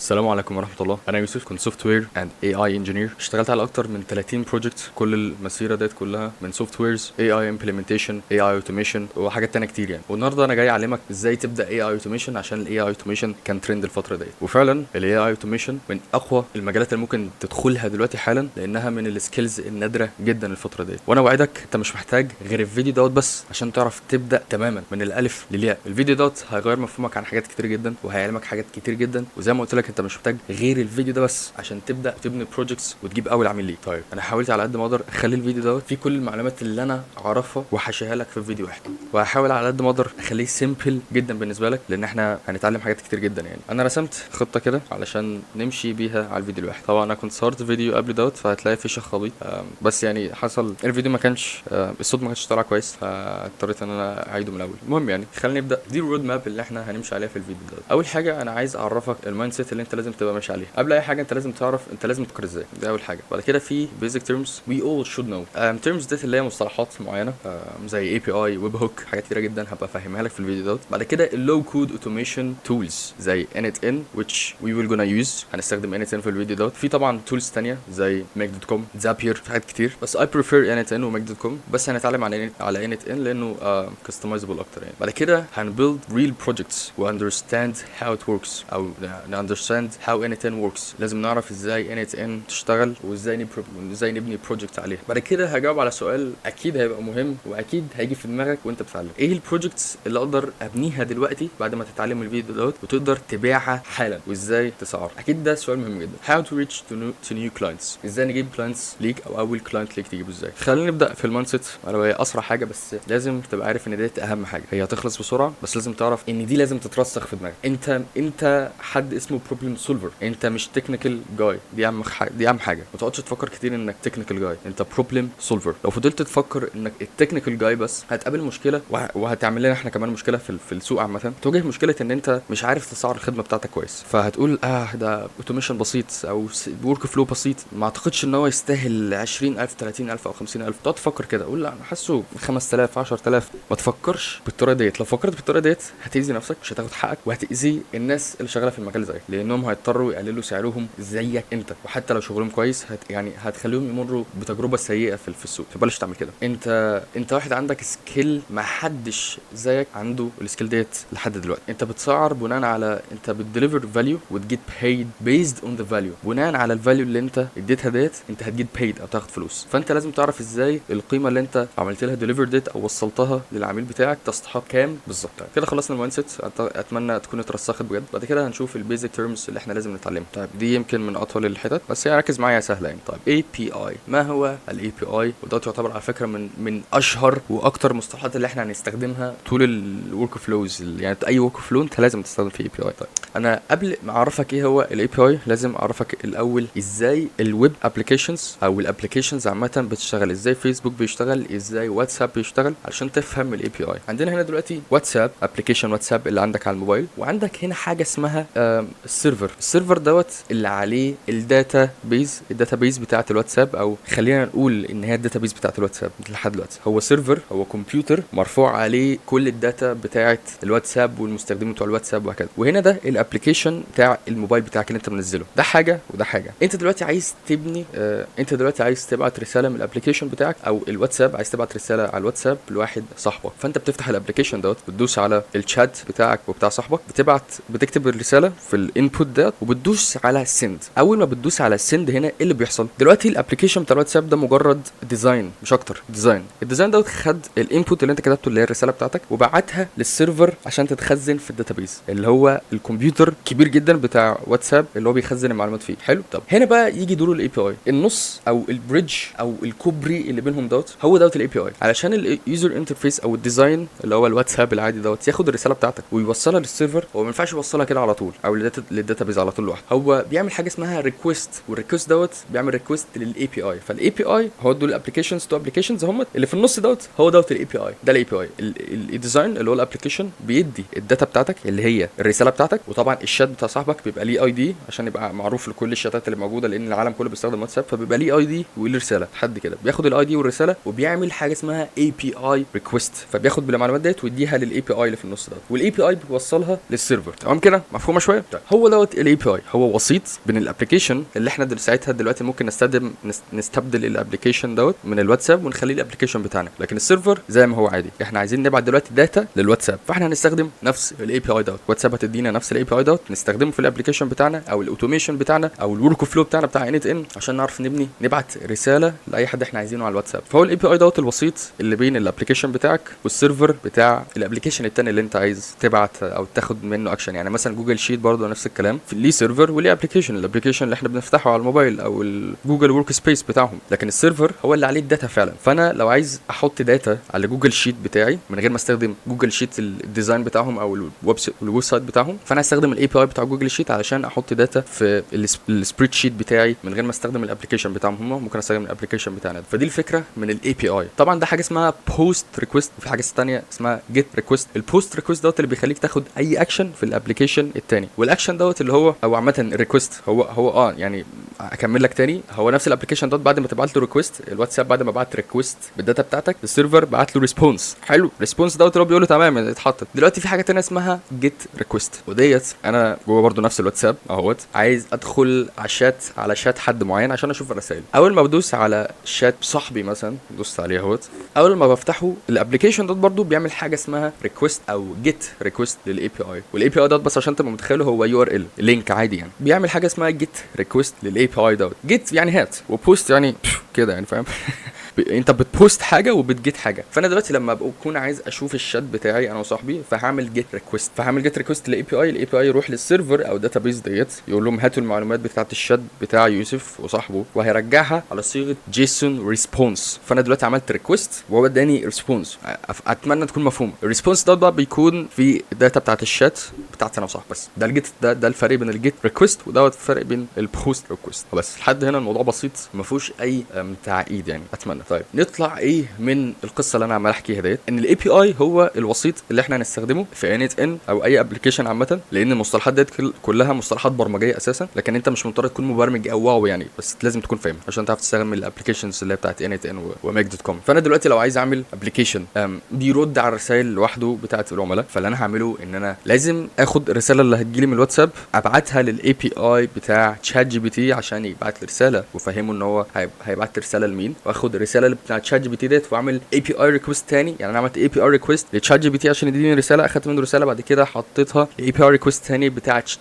السلام عليكم ورحمة الله. أنا يوسف، كنت software and AI engineer. اشتغلت على أكتر من 30 project، كل المسيرة ديت كلها من softwares، AI implementation، AI automation وحاجات تانية كتير يعني. والنهارده أنا جاي أعلمك إزاي تبدأ AI automation، عشان ال AI automation كان ترند الفترة ديت، وفعلا ال AI automation من أقوى المجالات اللي ممكن تدخلها دلوقتي حالا، لأنها من ال skills النادرة جدا الفترة ديت. وأنا وعدك أنت مش محتاج غير الفيديو دوت بس عشان تعرف تبدأ تماما من الألف للياء. الفيديو دوت هيغير مفهومك عن حاجات كتير جدا وهيعلمك حاجات كتير جدا، وزي ما قلت لك انت مش محتاج غير الفيديو ده بس عشان تبدا تبني projects وتجيب اول عميل ليك. طيب انا حاولت على قد ما اقدر اخلي الفيديو دوت فيه كل المعلومات اللي انا اعرفها وحشيها لك في فيديو واحد، وهحاول على قد ما اقدر اخليه simple جدا بالنسبة لك، لان احنا هنتعلم حاجات كتير جدا يعني. انا رسمت خطه كده علشان نمشي بيها على الفيديو الواحد. طبعا انا كنت صورت فيديو قبل دوت فهتلاقي فيه شخابيط، بس يعني حصل الفيديو ما كانش، الصوت ما كانش طالع كويس، فاضطريت ان انا اعيده من الاول. المهم يعني خلينا نبدا. دي ال road map اللي احنا هنمشي عليها في الفيديو ده. اول حاجة انا عايز اعرفك ال mindset اللي انت لازم تبقى ماشي عليها. قبل اي حاجة انت لازم تعرف انت لازم تفكر ازاي، دي اول حاجة. بعد كده في basic terms we all should know، terms ديت اللي هي مصطلحات معينه، زي API، webhook، حاجات كتيرة جدا هبقى افهمها لك في الفيديو دوت. بعد كده ال low code automation tools زي n8n which we will gonna use، هنستخدم n8n في الفيديو دوت. في طبعا tools تانية زي make.com، Zapier، في حاجات كتير، بس I prefer n8n و make.com، بس هنتعلم على n8n لانه customizable اكتر يعني. بعد كده هن build real projects و understand how it works، او understand how n8n works. لازم نعرف ازاي n8n تشتغل وازاي نبني project عليها. بعد كده هجاوب على سؤال اكيد هيبقى مهم واكيد هيجي في دماغك وانت بتتعلم: ايه ال projects اللي اقدر ابنيها دلوقتي بعد ما تتعلم الفيديو دوت وتقدر تبيعها حالا، وازاي تسعر؟ اكيد ده سؤال مهم جدا. how to reach to new clients، ازاي نجيب clients ليك، او اول client ليك تجيبه ازاي. خلينا نبدا في ال mindset. انا هي اسرع حاجه، بس لازم تبقى عارف ان ديت اهم حاجه. هي هتخلص بسرعه، بس لازم تعرف ان دي لازم تترسخ في دماغك. انت حد اسمه problem solver، انت مش technical guy. دي اهم حاجه. ما تقعدش تفكر كتير انك technical guy، انت problem solver. لو فضلت تفكر انك ال technical guy بس هتقابل مشكلة وهتعمل لنا احنا كمان مشكلة في السوق عامه. تواجه مشكلة ان انت مش عارف تسعر الخدمة بتاعتك كويس، فهتقول ده automation بسيط او workflow بسيط، ما اعتقدش ان هو يستاهل 20000، 30000 او 50000. تقعد تفكر كده، قول لا انا حاسه 5000، 10000. ما تفكرش بالطريقة ديت. لو فكرت بالطريقة ديت هتاذي نفسك، مش هتاخد حقك، وهتاذي الناس اللي شغالة في المجال زيك، لانهم هيضطروا يقللوا سعرهم زيك انت، وحتى لو شغلهم كويس يعني هتخليهم يمروا بتجربه سيئه في السوق. فبلاش تعمل كده. انت واحد عندك skill ما حدش زيك عنده ال skill ديت لحد دلوقتي. انت بتسعر بناء على انت بت deliver value وت get paid based on the value. بناء على ال value اللي انت اديتها ديت انت هت get paid او تاخد فلوس. فانت لازم تعرف ازاي القيمة اللي انت عملت لها deliver ديت او وصلتها للعميل بتاعك تستحق كام بالظبط. طيب كده خلصنا ال mindset، اتمنى تكون اترسخت بجد. بعد كده هنشوف ال basic terms اللي احنا لازم نتعلمها. طيب دي يمكن من اطول الحتت، بس يعني ركز معايا، سهلة يعني. طيب API، ما هو ال API؟ وده يعتبر على فكرة من اشهر واكتر المصطلحات اللي احنا هنستخدمها طول ال workflows، يعني اي workflow انت لازم تستخدم فيه API. طيب انا قبل ما اعرفك ايه هو ال API لازم اعرفك الاول ازاي ال web applications او ال applications عامة بتشتغل، ازاي فيسبوك بيشتغل، ازاي واتساب بيشتغل، علشان تفهم ال API. عندنا هنا دلوقتي واتساب application، واتساب اللي عندك على الموبايل، وعندك هنا حاجة اسمها ال server. ال server دوت اللي عليه ال database، ال database بتاعه الواتساب، او خلينا نقول ان هي ال database بتاعه الواتساب لحد دلوقتي. هو server، هو كمبيوتر مرفوع عليه كل ال data بتاعه الواتساب والمستخدمين بتوع الواتساب وهكذا. وهنا ده ال application بتاع الموبايل بتاعك اللي انت منزله. ده حاجة وده حاجة. انت دلوقتي عايز تبني انت دلوقتي عايز تبعت رسالة من ال application بتاعك او الواتساب، عايز تبعت رسالة على الواتساب لواحد صاحبك، فانت بتفتح ال application دوت، بتدوس على الشات بتاعك وبتاع صاحبك، بتكتب الرسالة في ال input ده وبتدوس على send. اول ما بتدوس على send هنا ايه اللي بيحصل دلوقتي؟ ال application بتاع الواتساب ده مجرد design مش اكتر، design. ال design دوت خد ال input اللي انت كتبته اللي هي الرسالة بتاعتك وبعتها لل server عشان تتخزن في ال database اللي هو الكمبيوتر كبير جدا بتاع واتساب اللي هو بيخزن المعلومات فيه. حلو. طب هنا بقى يجي دور ال API، النص او ال bridge او الكوبري اللي بينهم دوت هو دوت ال API، علشان ال user interface او ال design اللي هو الواتساب العادي دوت ياخد الرسالة بتاعتك ويوصلها لل server. هو ما ينفعش يوصلها كده على طول او لل database على طول لوحده، هو بيعمل حاجة اسمها request، وال request دوت بيعمل request لل API. فال API هو دول ال applications، two applications هم اللي في النص دوت، هو دوت ال API. ده ال API. ال design اللي هو ال application بيدي ال data بتاعتك اللي هي الرسالة بتاعتك، وطبعا الشات بتاع صاحبك بيبقى ليه ID عشان يبقى معروف لكل الشاتات اللي موجوده، لان العالم كله بيستخدم واتساب، فبيبقى ليه ID وليه رسالة. حد كده بياخد ال ID والرسالة وبيعمل حاجة اسمها API request، فبياخد بالمعلومات ديت ويديها لل API اللي في النص دوت، وال API بيوصلها لل server. تمام كده؟ مفهومه شويه؟ طيب هو دوت دوت ال API هو وسيط بين ال application اللي احنا ساعتها دلوقتي ممكن نستبدل ال application دوت من الواتساب ونخليه ال application بتاعنا، لكن ال server زي ما هو عادي. احنا عايزين نبعت دلوقتي data للواتساب، فاحنا هنستخدم نفس ال API دوت. واتساب هتدينا نفس ال API دوت نستخدمه في ال application بتاعنا او ال automation بتاعنا او ال workflow بتاعنا بتاع n8n، عشان نعرف نبعت رسالة لاي حد احنا عايزينه على الواتساب. فهو ال API دوت الوسيط اللي بين ال application بتاعك وال server بتاع ال application التاني اللي انت عايز تبعت او تاخد منه اكشن. يعني مثلا Google Sheet برضه نفس الكلام، ليه server وليه application، ال application اللي احنا بنفتحه على الموبايل او ال Google Workspace بتاعهم، لكن ال server هو اللي عليه ال data فعلا. فانا لو عايز احط data على Google Sheet بتاعي من غير ما استخدم Google Sheet ال design بتاعهم او ال website بتاعهم، فانا هستخدم ال API بتاع Google Sheet علشان احط data في ال spreadsheet بتاعي من غير ما استخدم ال application بتاعهم هم، ممكن استخدم ال application بتاعنا. فدي الفكرة من ال API. طبعا ده حاجة اسمها post request، وفي حاجة ثانية اسمها get request. ال post request دوت اللي بيخليك تاخد اي اكشن في ال application الثاني، والاكشن دوت اللي هو او عامة ال request هو يعني اكمل لك تاني، هو نفس ال application دوت بعد ما تبعت له request الواتساب، بعد ما بعت request بال data بتاعتك ال server بعت له response. حلو، response دوت اللي هو بيقول له تمام اتحطت. دلوقتي في حاجة تانية اسمها get request، وديت انا جوه برده نفس الواتساب اهوت، عايز ادخل على الشات، على شات حد معين عشان اشوف الرسائل. اول ما بدوس على شات صاحبي مثلا، دوست عليه اهوت، اول ما بفتحه ال application دوت برده بيعمل حاجة اسمها request او get request لل API. وال API دوت بس عشان تبقى متخيله هو URL link عادي، يعني بيعمل حاجة اسمها get request لل API دوت. get يعني هات، و post يعني كده يعني، فاهم؟ انت بت post حاجة وبت get حاجه. فانا دلوقتي لما بكون عايز اشوف الشات بتاعي انا وصاحبي، فهعمل get request، فهعمل get request لل API. ال API يروح لل server او database ديت يقول لهم هاتوا المعلومات بتاعه الشات بتاع يوسف وصاحبه، وهيرجعها على صيغة JSON response. فانا دلوقتي عملت request وهو اداني response. اتمنى تكون مفهوم. ال response ده بقى بيكون في ال data بتاعه الشات بتاعتي انا وصاحبي. بس ده ال get، ده الفرق بين ال get request ودوت الفرق بين ال post request. بس لحد هنا الموضوع بسيط ما فيهوش اي تعقيد يعني، اتمنى. طيب نطلع ايه من القصة اللي انا عمال احكيها ديت؟ ان ال API هو الوسيط اللي احنا هنستخدمه في n8n او اي application عامه، لان المصطلحات ديت كلها مصطلحات برمجيه اساسا، لكن انت مش مضطر تكون مبرمج او wow يعني، بس لازم تكون فاهم عشان تعرف تستخدم ال applications اللي هي بتاعت n8n و Make.com. فانا دلوقتي لو عايز اعمل application بيرد على الرسائل لوحده بتاعت العملاء، فاللي انا هعمله ان انا لازم اخد الرسالة اللي هتجيلي من الواتساب ابعتها لل API بتاع ChatGPT عشان يبعت لي رسالة، وافهمه ان هو هيبعت لي رسالة لمين، واخد الرسالة اللي بتاعت ChatGPT ديت واعمل API request تاني. يعني انا عملت API request ل ChatGPT عشان يديني رساله، اخدت منه رساله، بعد كده حطيتها API request تاني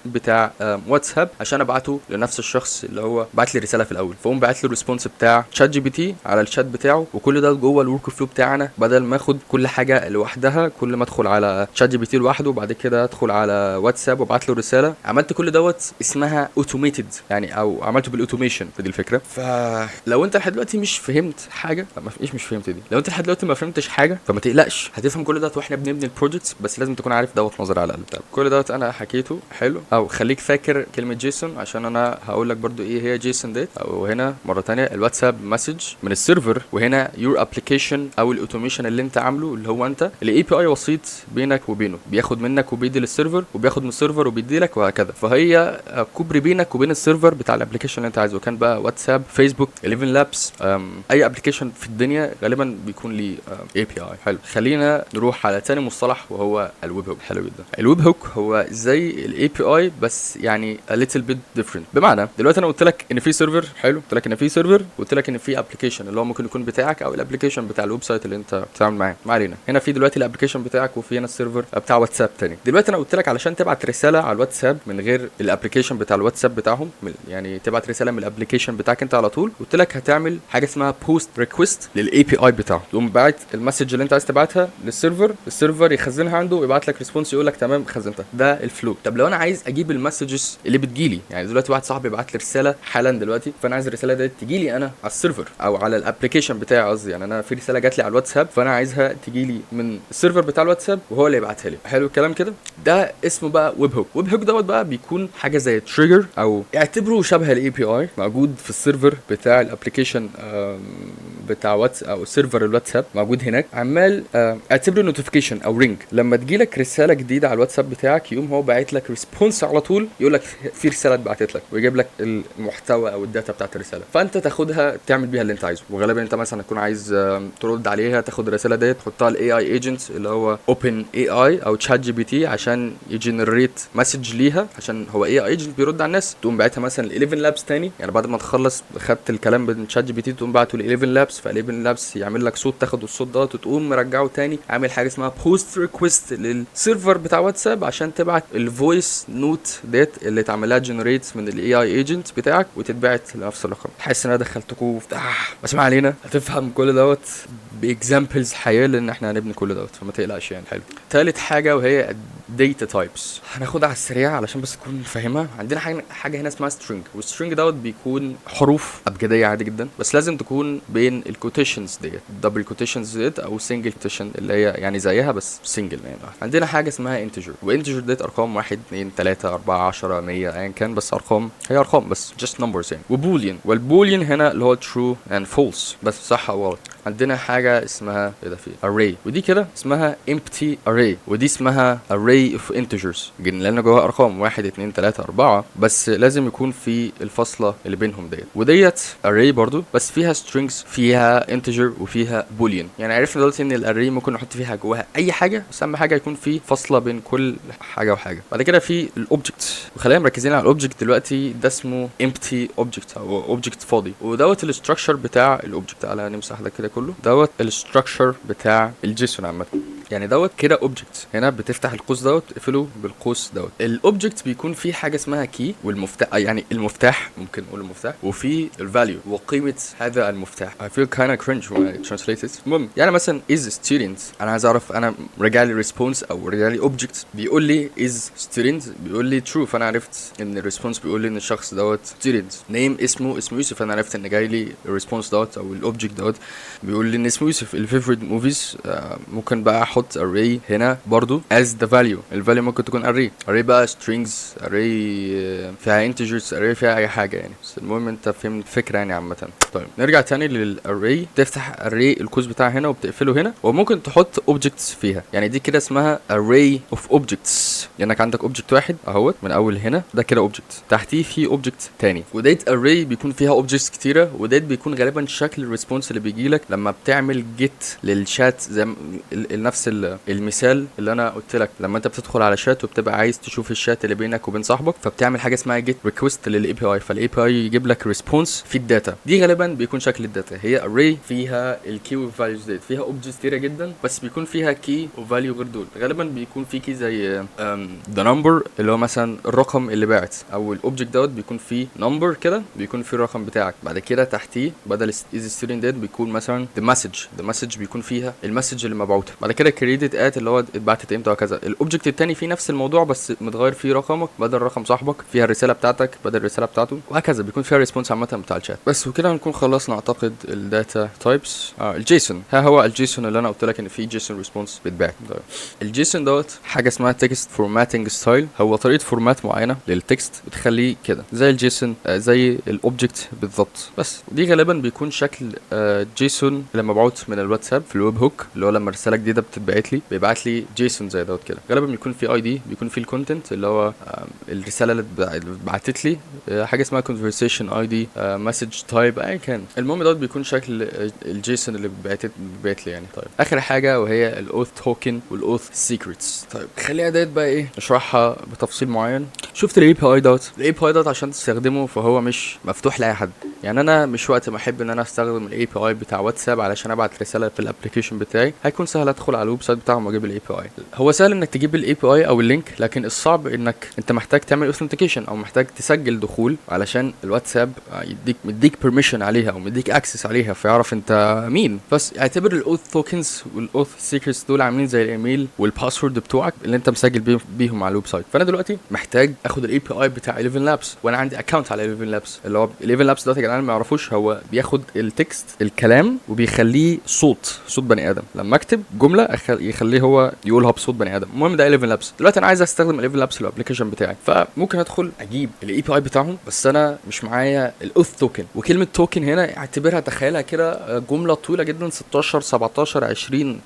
بتاع واتساب عشان ابعته لنفس الشخص اللي هو بعت لي رسالة في الاول، فاقوم باعت له ال response بتاع ChatGPT على الشات بتاعه، وكل ده جوه ال workflow بتاعنا، بدل ما اخد كل حاجة لوحدها، كل ما ادخل على ChatGPT لوحده وبعد كده ادخل على واتساب وابعت له رساله. عملت كل دوت اسمها automated يعني، او عملته بال automation. فدي الفكرة. فلو انت لحد دلوقتي مش فهمت حاجه، لا ما فيش مش فهمت دي، لو انت لحد دلوقتي ما فهمتش حاجة فما تقلقش، هتفهم كل دوت واحنا بنبني ال projects، بس لازم تكون عارف دوت نظري على الاقل. طيب كل دوت انا حكيته حلو، او خليك فاكر كلمة JSON عشان انا هقول لك برضو ايه هي JSON ديت. او هنا مرة تانية الواتساب message من ال server، وهنا your application او ال automation اللي انت عامله اللي هو انت ال API وسيط بينك وبينه، بياخد منك وبيدي لل server، وبياخد من ال server وبيدي لك وهكذا. فهي كوبري بينك وبين ال server بتاع ال application اللي انت عايزه، كان بقى واتساب، فيسبوك، ElevenLabs، اي application في الدنيا غالبا بيكون ليه API. حلو، خلينا نروح على تاني مصطلح وهو ال webhook. حلو جدا. ال webhook هو زي ال API بس يعني a little bit different. بمعنى دلوقتي انا قلت لك ان في server، حلو، قلت لك ان في server، وقلت لك ان في application اللي هو ممكن يكون بتاعك او ال application بتاع ال website اللي انت بتتعامل معاه، ما علينا. هنا في دلوقتي ال application بتاعك وفي هنا ال server بتاع واتساب تاني. دلوقتي انا قلت لك علشان تبعت رسالة على الواتساب من غير ال application بتاع الواتساب بتاعهم، يعني تبعت رسالة من ال application بتاعك انت على طول، قلت لك هتعمل حاجة اسمها post request لل API بتاعه، تقوم باعت ال message اللي انت عايز تبعتها لل server، ال server يخزنها عنده ويبعت لك response يقول لك تمام خزنتها. ده ال flow. طب لو انا عايز اجيب ال messages اللي بتجيلي، يعني دلوقتي واحد صاحبي بعت لي رسالة حالا دلوقتي، فانا عايز الرسالة دي تجي لي انا على ال server او على ال application بتاعي قصدي، يعني انا في رسالة جات لي على الواتساب فانا عايزها تجي لي من ال server بتاع الواتساب وهو اللي يبعتها لي. حلو الكلام كده. ده اسمه بقى webhook. webhook دوت بقى بيكون حاجة زي trigger او اعتبره شبه ال API موجود في ال server بتاع ال application. بتاع واتس او server الواتساب موجود هناك، عمال اعتبره notification او ring. لما تجيلك رسالة جديدة على الواتساب بتاعك يقوم هو باعت لك response على طول، يقول لك في رسالة اتبعتت لك، ويجيب لك المحتوى او ال data بتاعت الرساله، فانت تاخدها تعمل بيها اللي انت عايزه. وغالبا انت مثلا تكون عايز ترد عليها، تاخد الرسالة ديت تحطها ال AI agent اللي هو OpenAI او ChatGPT عشان ي generate message ليها، عشان هو AI agent بيرد على الناس. تقوم باعتها مثلا ل ElevenLabs تاني، يعني بعد ما تخلص خدت الكلام من ChatGPT تقوم باعته ل ElevenLabs، ف ElevenLabs يعمل لك صوت، تاخد الصوت دوت وتقوم مرجعه تاني، عامل حاجة اسمها post request لل server بتاع واتساب عشان تبعت ال voice note ديت اللي اتعمل لها generate من ال AI agent بتاعك وتتبعت لنفس الرقم. حاسس ان انا دخلتكم في بس ما علينا، هتفهم كل دوت ب examples حقيقية لان احنا هنبني كل دوت، فما تقلقش يعني. حلو. تالت حاجة وهي data types، هناخدها على السريع علشان بس تكون فاهمها. عندنا حاجه هنا اسمها string، وال string دوت بيكون حروف ابجديه عادي جدا، بس لازم تكون بين ال quotations ديت، double quotations ديت او single quotation اللي هي يعني زيها بس single يعني. عندنا حاجة اسمها integer، و integer ديت ارقام 1 2 3 4 10 100 ايا كان، بس ارقام، هي ارقام بس just numbers يعني. و boolean، وال boolean هنا اللي هو true and false بس، صح او غلط. عندنا حاجة اسمها ايه ده في array، ودي كده اسمها empty array، ودي اسمها array of integers لان جواها ارقام 1 2 3 4، بس لازم يكون في الفاصلة اللي بينهم ديت. وديت array برضو بس فيها strings، فيها integer وفيها boolean. يعني عرفنا دلوقتي ان ال array ممكن نحط فيها جواها اي حاجه، بس اهم حاجة يكون في فاصلة بين كل حاجة وحاجه. بعد كده في ال object، وخلينا مركزين على ال object دلوقتي. ده اسمه empty object او object فاضي، ودوت ال structure بتاع ال object. تعالى نمسح ده كده كله. دوت ال structure بتاع ال JSON عامه، يعني دوت كده object. هنا بتفتح القوس دوت تقفله بالقوس دوت. ال object بيكون فيه حاجة اسمها key والمفتاح، يعني المفتاح ممكن نقول المفتاح، وفي ال value وقيمه هذا المفتاح. I feel kinda cringe when I translate it. المهم يعني مثلا is student، انا عايز اعرف، انا رجع لي response او رجع لي object بيقول لي is student، بيقول لي true، فانا عرفت ان ال response بيقول لي ان الشخص دوت student. name اسمه يوسف، فانا عرفت ان جاي لي ال response دوت او ال object دوت بيقول لي ان اسمه يوسف. ال favorite movies ممكن بقى احط array هنا برضو as the value. ال value ممكن تكون array، array بقى strings، array فيها integers، array فيها اي حاجة يعني، بس المهم انت فهمت الفكرة يعني عامه. طيب نرجع تاني لل array. تفتح array القوس بتاعها هنا وبتقفله هنا، وممكن تحط objects فيها. يعني دي كده اسمها array of objects، لانك عندك object واحد اهوت من اول هنا، ده كده object تحتيه في object تاني. وديت array بيكون فيها objects كتيره، وديت بيكون غالبا شكل ال response اللي بيجي لك لما بتعمل get لل chat، زي نفس المثال اللي انا قلت لك، لما انت بتدخل على شات وبتبقى عايز تشوف الشات اللي بينك وبين صاحبك، فبتعمل حاجة اسمها get request لل API، فال API يجيب لك response في ال data دي. غالبا بيكون شكل ال data هي array فيها ال key values ديت، فيها objects كتيرة جدا، بس بيكون فيها key و value غير دول. غالبا بيكون في key زي the number اللي هو مثلا الرقم اللي باعت، او ال object دوت بيكون فيه number كده بيكون فيه الرقم بتاعك. بعد كده تحتيه بدل is student ديت بيكون مثلا the message، the message بيكون فيها ال message اللي مبعوته. بعد كده created at اللي هو اتبعتت امتى وكذا. ال object التاني فيه نفس الموضوع بس متغير فيه رقمك بدل رقم صاحبك، فيها الرسالة بتاعتك بدل الرسالة بتاعته، وهكذا. بيكون فيها response عامة بتاع الشات بس. وكده نكون خلصنا اعتقد ال data types. ال JSON، ها هو ال JSON اللي انا قلت لك ان في JSON response بيتبعت. طيب ال JSON دوت حاجة اسمها text formatting style، هو طريقه format معينة لل text بتخليه كده زي ال JSON، زي ال object بالظبط. بس دي غالبا بيكون شكل JSON اللي مبعوث من الواتساب في ال webhook، اللي هو لما رسالة جديدة بتتبعت لي بيبعت لي JSON زي دوت كده. غالبا بيكون في ID، بيكون في ال content اللي هو الرسالة اللي اتبعتت لي، حاجة اسمها conversation ID، message type، ايا كان. المهم دوت بيكون شكل ال JSON اللي بيتبعت لي يعني. طيب اخر حاجة وهي ال auth token وال auth secrets. طيب خلينا ديت بقى ايه نشرحها بتفصيل معين. شفت ال API دوت؟ ال API دوت عشان تستخدمه فهو مش مفتوح لاي حد. يعني انا مش وقت ما احب ان انا استخدم ال API بتاع واتساب علشان ابعت رسالة في ال application بتاعي، هيكون سهل ادخل على ال website بتاعهم واجيب ال API. هو سهل انك تجيب ال API او ال link، لكن الصعب انك انت محتاج تعمل authentication او محتاج تسجل دخول علشان الواتساب يديك permission عليها او مديك access عليها، فيعرف انت مين. بس اعتبر ال auth tokens وال auth secrets دول عاملين زي الايميل وال password بتوعك اللي انت مسجل بيهم على ال website. فانا دلوقتي محتاج اخد ال API بتاع ElevenLabs، وانا عندي account على ElevenLabs، اللي هو ElevenLabs دوت يا جدعان. جدعان ما يعرفوش، هو بياخد ال text الكلام وبيخليه صوت بني ادم. لما اكتب جملة يخليه هو يقولها بصوت بني ادم. المهم ده ElevenLabs. دلوقتي انا عايز استخدم ElevenLabs في ال application بتاعي، فممكن ادخل اجيب ال API بتاعهم، بس انا مش معايا ال auth token. وكلمه token هنا اعتبرها تخيلها كده جملة طويلة جدا، 16 17 20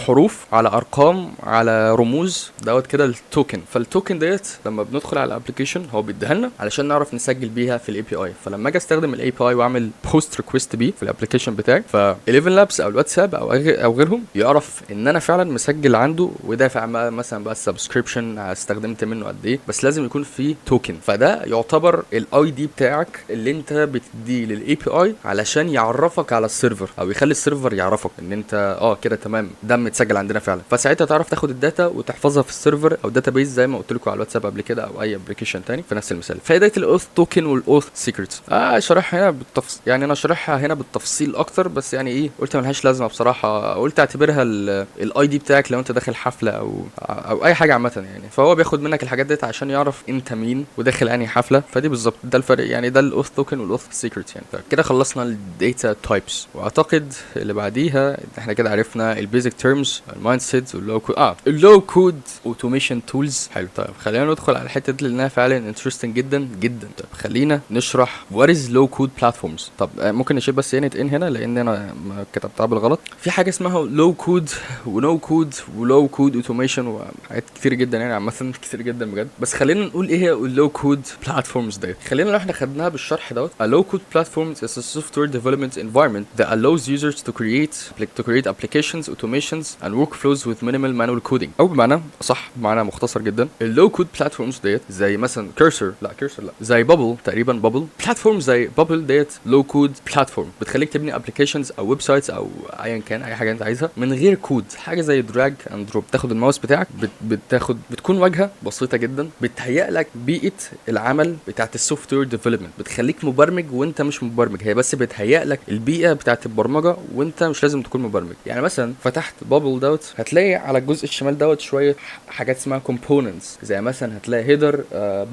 حروف على ارقام على رموز دوت كده ال token. فال token ديت لما بندخل على ال application هو بيديها لنا علشان نعرف نسجل بيها في ال API. فلما اجي استخدم ال API واعمل post request بيه في ال application بتاعي، ف ElevenLabs او الواتساب او غيرهم يعرف ان انا فعلا مسجل عنده ودافع مثلا بقى ال subscription استخدمت منه قد ايه، بس لازم يكون في token. فده يعتبر ال ID بتاعك اللي انت بتديه لل API علشان يعرفك على ال server، او يخلي ال server يعرفك ان انت كده تمام ده متسجل عندنا فعلا. فساعتها تعرف تاخد ال data وتحفظها في ال server او database زي ما قلت لكم على الواتساب قبل كده او اي application تاني في نفس المثال. فائدة ال auth token وال auth secret شارحها هنا بالتفصيل، يعني انا شارحها هنا بالتفصيل اكتر، بس يعني ايه قلت ملهاش لازمه بصراحة، قلت اعتبرها ال ID بتاعك لو انت داخل حفلة او اي حاجة عامة يعني. فهو بياخد منك الحاجات ديت عشان يعرف انت مين وداخل انهي حفلة. فدي بالظبط ده الفرق، يعني ده ال auth token وال auth secret يعني. طيب كده خلصنا ال data types، واعتقد اللي بعديها احنا كده عرفنا ال basic terms، ال mindset، وال low code، ال low code automation tools. حلو. طيب خلينا ندخل على الحتة دي لانها فعلا interesting جدا جدا. طيب خلينا نشرح what is low code platforms. طب ممكن نشيل بس n8n هنا لان انا كتبتها بالغلط. في حاجة اسمها low code و no code و low code automation وحاجات كتير جدا، يعني عامة كتير جدا بجد. بس خلينا نقول ايه هي ال low code platforms ديت. خلينا لو احنا خدناها بالشرح دوت، a low code platform is a software development environment that allows users to create applications, automations and workflows with minimal manual coding. او بمعنى صح، بمعنى مختصر جدا، ال low code platforms ديت زي مثلا Cursor، لا Cursor لا، زي Bubble تقريبا، Bubble platform زي Bubble ديت low code platform بتخليك تبني applications او websites او ايا كان اي حاجة انت عايزها من غير كود. حاجة زي drag and drop، تاخد الماوس بتاعك بتاخد، بتكون واجهه بسيطة جدا بتهيئ لك بيئة العمل بتاعت ال software development، بتخليك مبرمج وانت مش مبرمج. هي بس بتهيئ لك البيئة بتاعت البرمجة وانت مش لازم تكون مبرمج. يعني مثلا فتحت Bubble دوت هتلاقي على الجزء الشمال دوت شوية حاجات اسمها components، زي مثلا هتلاقي header،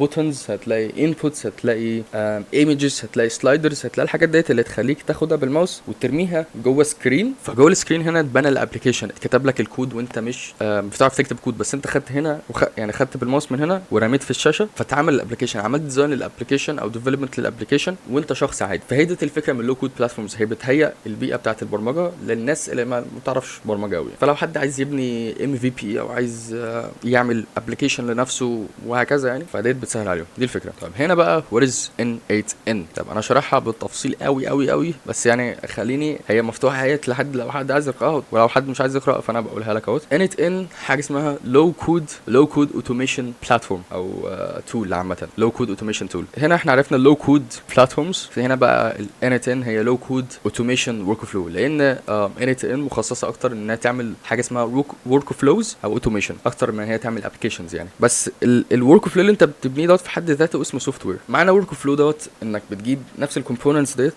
buttons، هتلاقي inputs، هتلاقي images، هتلاقي sliders، هتلاقي الحاجات ديت اللي تخليك تاخدها بالماوس وترميها جوه screen. فجوة ال screen هنا اتبنى ال application، اتكتب لك الكود وانت مش بتعرف تكتب كود، بس انت خدت هنا يعني خدت بالماوس من هنا ورميت في الشاشة فتعمل ال application، عملت design لل application او development لل application وانت شخص عادي. فهي دي الفكرة من ال low code platforms، هي بتهيئ البيئة بتاعت البرمجة للناس اللي ما بتعرفش برمجة قوي. فلو حد عايز يبني MVP او عايز يعمل application لنفسه وهكذا يعني، فديت بتسهل عليهم، دي الفكرة. طيب هنا بقى what is n8n. طب انا شارحها بالتفصيل قوي قوي قوي، بس يعني خليني هي مفتوحة اهيت لحد لو حد عايز يقراها، ولو حد مش عايز يقرا فانا بقولها لك اهوت. n8n حاجة اسمها low code automation platform او tool عامة، low code automation tool. هنا احنا عرفنا ال low code platforms، هنا بقى ال n8n هي low code automation workflow، لان n8n مخصصة اكتر انها تعمل حاجة اسمها workflows او automation اكتر من هي تعمل applications يعني. بس ال workflow اللي انت بتبنيه دوت في حد ذاته اسمه software. معنى workflow دوت انك بتجيب نفس ال components ديت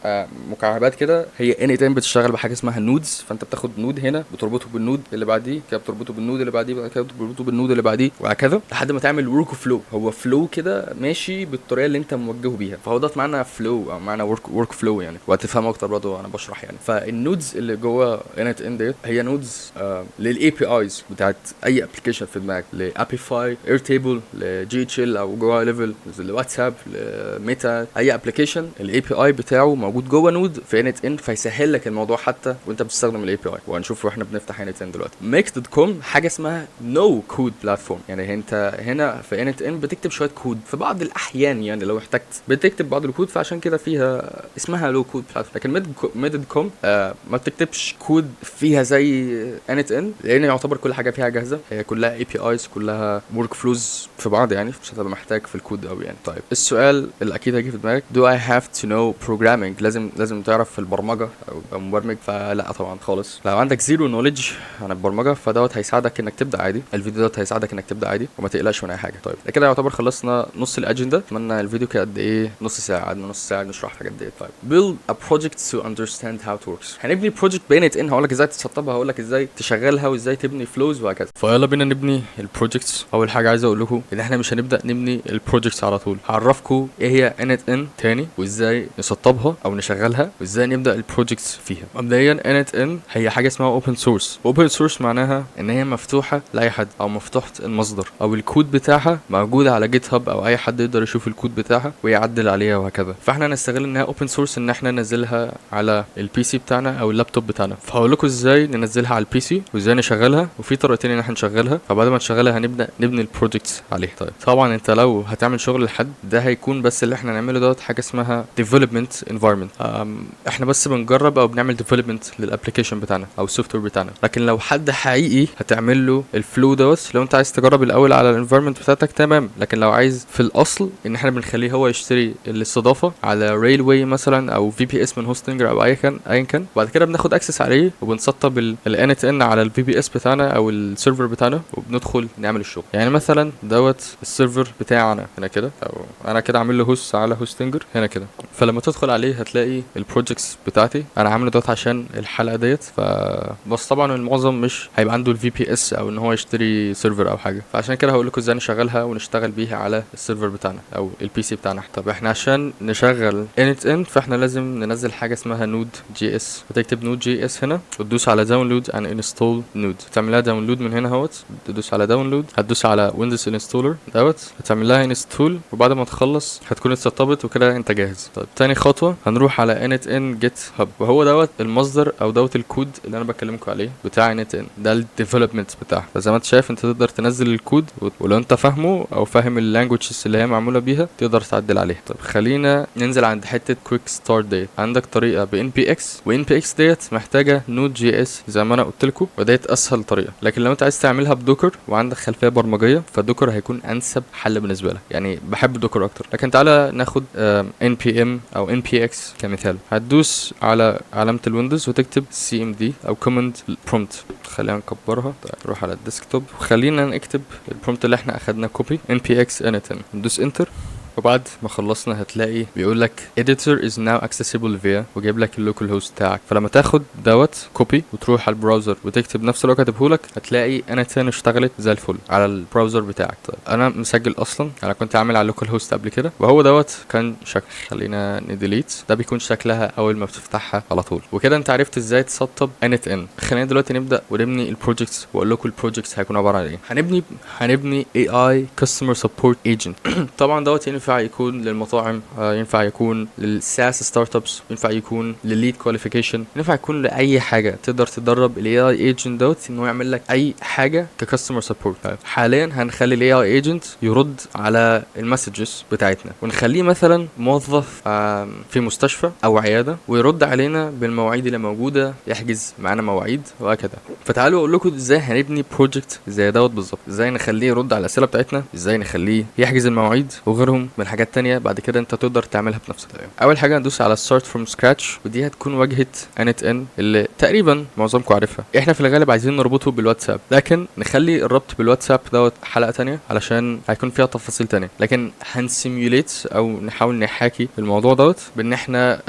مكعبات كده. هي n8n بتشتغل بحاجة اسمها nodes، فانت بتاخد node هنا بتربطه بال node اللي بعديه كده، بتربطه بال node اللي بعديه، بعد كده بتربطه بال node اللي بعديه وهكذا لحد ما تعمل workflow. هو flow كده ماشي بالطريقة اللي انت موجهة بيها، فهو ده معنى flow او معنى workflow يعني، وهتفهمه اكتر برضه انا بشرح يعني. فال nodes اللي جوه n8n ديت هي nodes لل APIs بتاعت اي application في دماغك، ل Apify، Airtable، ل GHL او GoHighLevel، لواتساب، لميتا، اي application ال API بتاعه موجود جوه node في n8n، فيسهل لك الموضوع حتى وانت بتستخدم ال API. وهنشوف واحنا بنفتح n8n دلوقتي. Make.com حاجة اسمها no code platform، يعني انت هنا في n8n بتكتب شوية كود في بعض الاحيان، يعني لو احتجت بتكتب بعض الكود، فعشان كده فيها اسمها low code platform. لكن Make.com ما بتكتبش كود فيها زي n8n، لان يعتبر كل حاجة فيها جاهزة، هي كلها APIs، كلها workflows في بعض يعني، مش هتبقى محتاج في الكود قوي يعني. طيب السؤال اللي اكيد هيجي في دماغك، do I have to know programming؟ لازم تعرف في البرمجة او تبقى مبرمج؟ فلا طبعا خالص. لو عندك zero knowledge عن البرمجة فدوت هيساعدك انك تبدا عادي، الفيديو دوت هيساعدك انك تبدا عادي وما تقلقش من اي حاجة. طيب كده يعتبر خلصنا نص الاجندة. اتمنى الفيديو كده قد ايه، نص ساعة، قعدنا نص ساعة نشرح الحاجات ديت. طيب build a project to understand how it works. هنبني project ب n8n، هقول لك ازاي تسطبها، هقول لك ازاي تشغلها وازاي تبني flows وهكذا. فيلا بينا نبني ال projects. اول حاجة عايز اقول لكم ان احنا مش هنبدا نبني ال projects على طول، هعرفكم ايه هي n8n تاني. الاولاني، وازاي نسطبها او نشغلها، وازاي نبدا ال projects فيها. مبدئيا n8n هي حاجة اسمها open source. open source معناها ان هي مفتوحة لاي حد، او مفتوحة المصدر، او الكود بتاعها موجود على GitHub، او اي حد يقدر يشوف الكود بتاعها ويعدل عليها وهكذا. فاحنا نستغل انها open source ان احنا ننزلها على ال PC بتاعنا او اللابتوب بتاعنا. فهقول لكم ازاي ننزلها على ال PC وازاي نشغلها، وفي طريقتين ان احنا نشغلها. فبعد ما نشغلها هنبدا نبني ال projects عليها. طيب طبعا انت لو هتعمل شغل لحد، ده هيكون بس اللي احنا نعمله دوت حاجة اسمها development environment. احنا بس بنجرب او بنعمل development لل application بتاعنا او ال software بتاعنا. لكن لو حد حقيقي هتعمل له ال flow دوت، لو انت عايز تجرب الاول على ال environment بتاعتك تمام، لكن لو عايز في الاصل ان احنا بنخليه هو يشتري الاستضافة على Railway مثلا او VPS من Hostinger او اي كان ايا كان، وبعد كده بناخد access عليه وبنسطب ال n8n على ال VPS بتاعنا او ال server بتاعنا، وبندخل نعمل الشغل. يعني مثلا دوت ال server بتاعنا هنا كده، او انا كده عامل له host على Hostinger هنا كده. فلما تدخل عليه هتلاقي ال projects بتاعتي، انا عامله دوت عشان الحلقة ديت. ف بس طبعا المعظم مش هيبقى عنده ال VPS او ان هو يشتري server او حاجه، فعشان كده هقول لكم ازاي نشغلها ونشتغل بيها على ال server بتاعنا او ال PC بتاعنا. طب احنا عشان نشغل n8n فاحنا لازم ننزل حاجة اسمها Node JS. هتكتب Node JS هنا وتدوس على download and install Node، تعملها download من هنا اهوت، تدوس على download، هتدوس على Windows installer دوت، هتعمل لها install، وبعد ما تخلص هتكون اتسطبت وكده انت جاهز. طيب تاني خطوة هنروح على n8n GitHub، وهو دوت المصدر او دوت الكود اللي انا بكلمكم عليه بتاع n8n، ده ال development بتاعها. فزي ما انت شايف انت تقدر تنزل الكود، ولو انت فاهمه او فاهم ال languages اللي هي معمولة بيها تقدر تعدل عليها. طب خلينا ننزل عند حتة quick start ديت. عندك طريقه ب npx، و npx ديت محتاجه Node JS زي ما انا قلت لكم، وديت اسهل طريقه. لكن لو انت عايز تعملها ب Docker وعندك خلفية برمجيه، ف Docker هيكون انسب حل بالنسبة لك. يعني بحب Docker اكتر. لكن تعالى ناخد npm او npx كمثال. هتدوس على علامة ال Windows وتكتب cmd او command prompt. خلينا نكبرها. طيب نروح على ال desktop وخلينا نكتب ال prompt اللي احنا اخدنا copy، npx n8n، ندوس enter. وبعد ما خلصنا هتلاقي بيقول لك editor is now accessible via، وجايب لك ال localhost بتاعك. فلما تاخد دوت copy وتروح على ال browser وتكتب نفس اللي هو كاتبه لك، هتلاقي n8n اشتغلت زي الفل على ال browser بتاعك. طيب انا مسجل اصلا، انا كنت عامل على ال localhost قبل كده، وهو دوت كان شكل. خلينا ن delete ده، بيكون شكلها اول ما بتفتحها على طول. وكده انت عرفت ازاي تسطب n8n. خلينا دلوقتي نبدا ونبني ال projects، واقول لكم ال projects هيكون عبارة عن ايه. هنبني AI customer support agent. طبعا دوت ينفع يكون للمطاعم، ينفع يكون لل SaaS startups، ينفع يكون للل lead qualification، ينفع يكون لاي حاجه. تقدر تدرب ال AI agent دوت ان هو يعمل لك اي حاجة ك customer support. حاليا هنخلي ال AI agent يرد على ال messages بتاعتنا، ونخليه مثلا موظف في مستشفى او عياده، ويرد علينا بالمواعيد اللي موجوده، يحجز معانا مواعيد وهكذا. فتعالوا اقول لكم ازاي هنبني project زي دوت بالظبط، ازاي نخليه يرد على الاسئلة بتاعتنا، ازاي نخليه يحجز المواعيد وغيرهم من حاجات تانية بعد كده انت تقدر تعملها بنفسك. طيب. اول حاجة هندوس على start from scratch، ودي هتكون واجهه n8n اللي تقريبا معظمكم عارفها. احنا في الغالب عايزين نربطه بالواتساب، لكن نخلي الربط بالواتساب دوت حلقة تانية علشان هيكون فيها تفاصيل تانية. لكن هن simulate او نحاول نحاكي الموضوع دوت بان احنا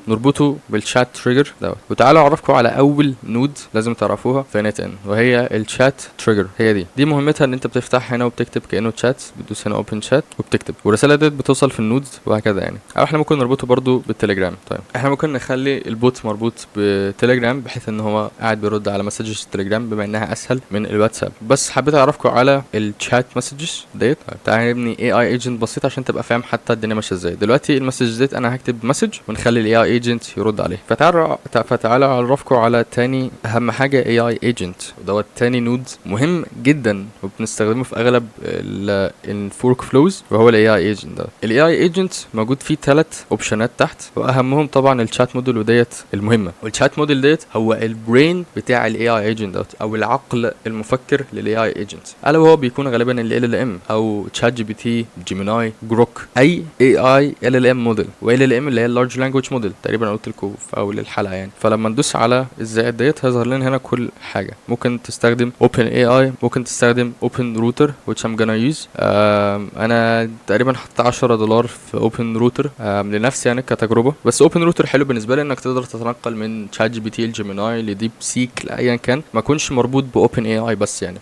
نربطه بال chat trigger دوت. وتعالوا اعرفكم على اول node لازم تعرفوها في n8n، وهي ال chat trigger. هي دي مهمتها ان انت بتفتح هنا وبتكتب كانه شات، بتدوس هنا open chat وبتكتب، والرسالة ديت بتوصل في ال node وهكذا يعني. او احنا ممكن نربطه برضو بالتليجرام. طيب احنا ممكن نخلي ال bot مربوط بتليجرام بحيث ان هو قاعد بيرد على messages التليجرام، بما انها اسهل من الواتساب. بس حبيت اعرفكم على ال chat messages ديت. طيب تعالى نبني AI agent بسيط عشان تبقى فاهم حتى الدنيا ماشية ازاي. دلوقتي ال message ديت انا هكتب message ونخلي ال AI agent يرد عليه. فتعالوا اعرفكم على تاني اهم حاجه، AI agent. ودوت تاني node مهم جدا وبنستخدمه في اغلب ال workflows، وهو ال AI agent ده. ال AI agent موجود فيه ثلاث option ات تحت، واهمهم طبعا ال chat model، وديت المهمه. وال chat model ديت هو ال brain بتاع ال AI agent دوت، او العقل المفكر لل AI agent، الا وهو بيكون غالبا ال LLM او ChatGPT، Gemini، Grok، اي اي اي ال ال ام موديل. و LLM اللي هي ال large language model، تقريبا قلت لكم في اول الحلقة يعني. فلما ندوس على الزائد ديت هيظهر لنا هنا كل حاجه. ممكن تستخدم OpenAI، ممكن تستخدم OpenRouter which I'm gonna use. انا تقريبا تقريبا حطيت $10 في OpenRouter لنفسي يعني كتجربه. بس OpenRouter حلو بالنسبة لي انك تقدر تتنقل من ChatGPT ل Gemini ل DeepSeek لايا كان، ما اكونش مربوط ب OpenAI بس يعني.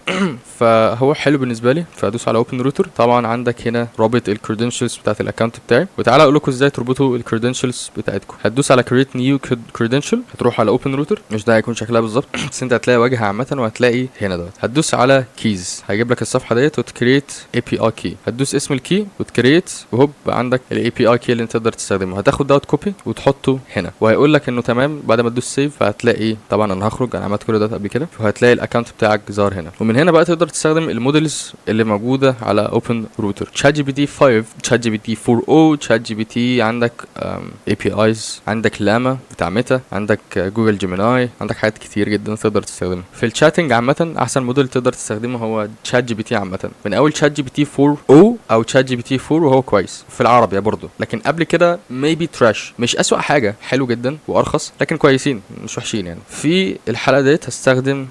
فهو حلو بالنسبة لي، فادوس على OpenRouter. طبعا عندك هنا رابط ال credentials بتاعت ال account بتاعي، وتعالى اقول لكم ازاي تربطوا ال credentials بتاعتكم. هتدوس على create new credential، هتروح على OpenRouter، مش ده هيكون شكلها بالظبط بس انت هتلاقي واجهه عامه، وهتلاقي هنا دوت. هتدوس على keys، هيجيب لك الصفحة ديت وت create API key. هتدوس اسم ال key وت create، وهوب عندك ال API key اللي انت تقدر تستخدمه. هتاخد دوت copy وتحطه هنا، وهيقول لك انه تمام. بعد ما تدوس save فهتلاقي، طبعا انا هخرج، انا عملت كل ده قبل كده، فهتلاقي ال account بتاعك ظهر هنا. ومن هنا بقى تقدر تستخدم ال models اللي موجودة على اوبن روتر، تشات جي بي تي 5، تشات جي بي تي 4 او، تشات جي بي تي، عندك APIs، عندك لاما بتاع ميتا، عندك Google Gemini، عندك حاجات كتير جدا تقدر تستخدمها في ال chatting. عامة احسن موديل تقدر تستخدمه هو ChatGPT عامه، من اول ChatGPT 4 o او ChatGPT 4 وهو كويس في العربي برضه، لكن قبل كده maybe trash. مش اسوأ حاجه، حلو جدا وارخص، لكن كويسين مش وحشين يعني. في الحلقة ديت هستخدم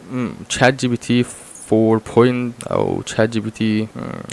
ChatGPT 4 point او ChatGPT،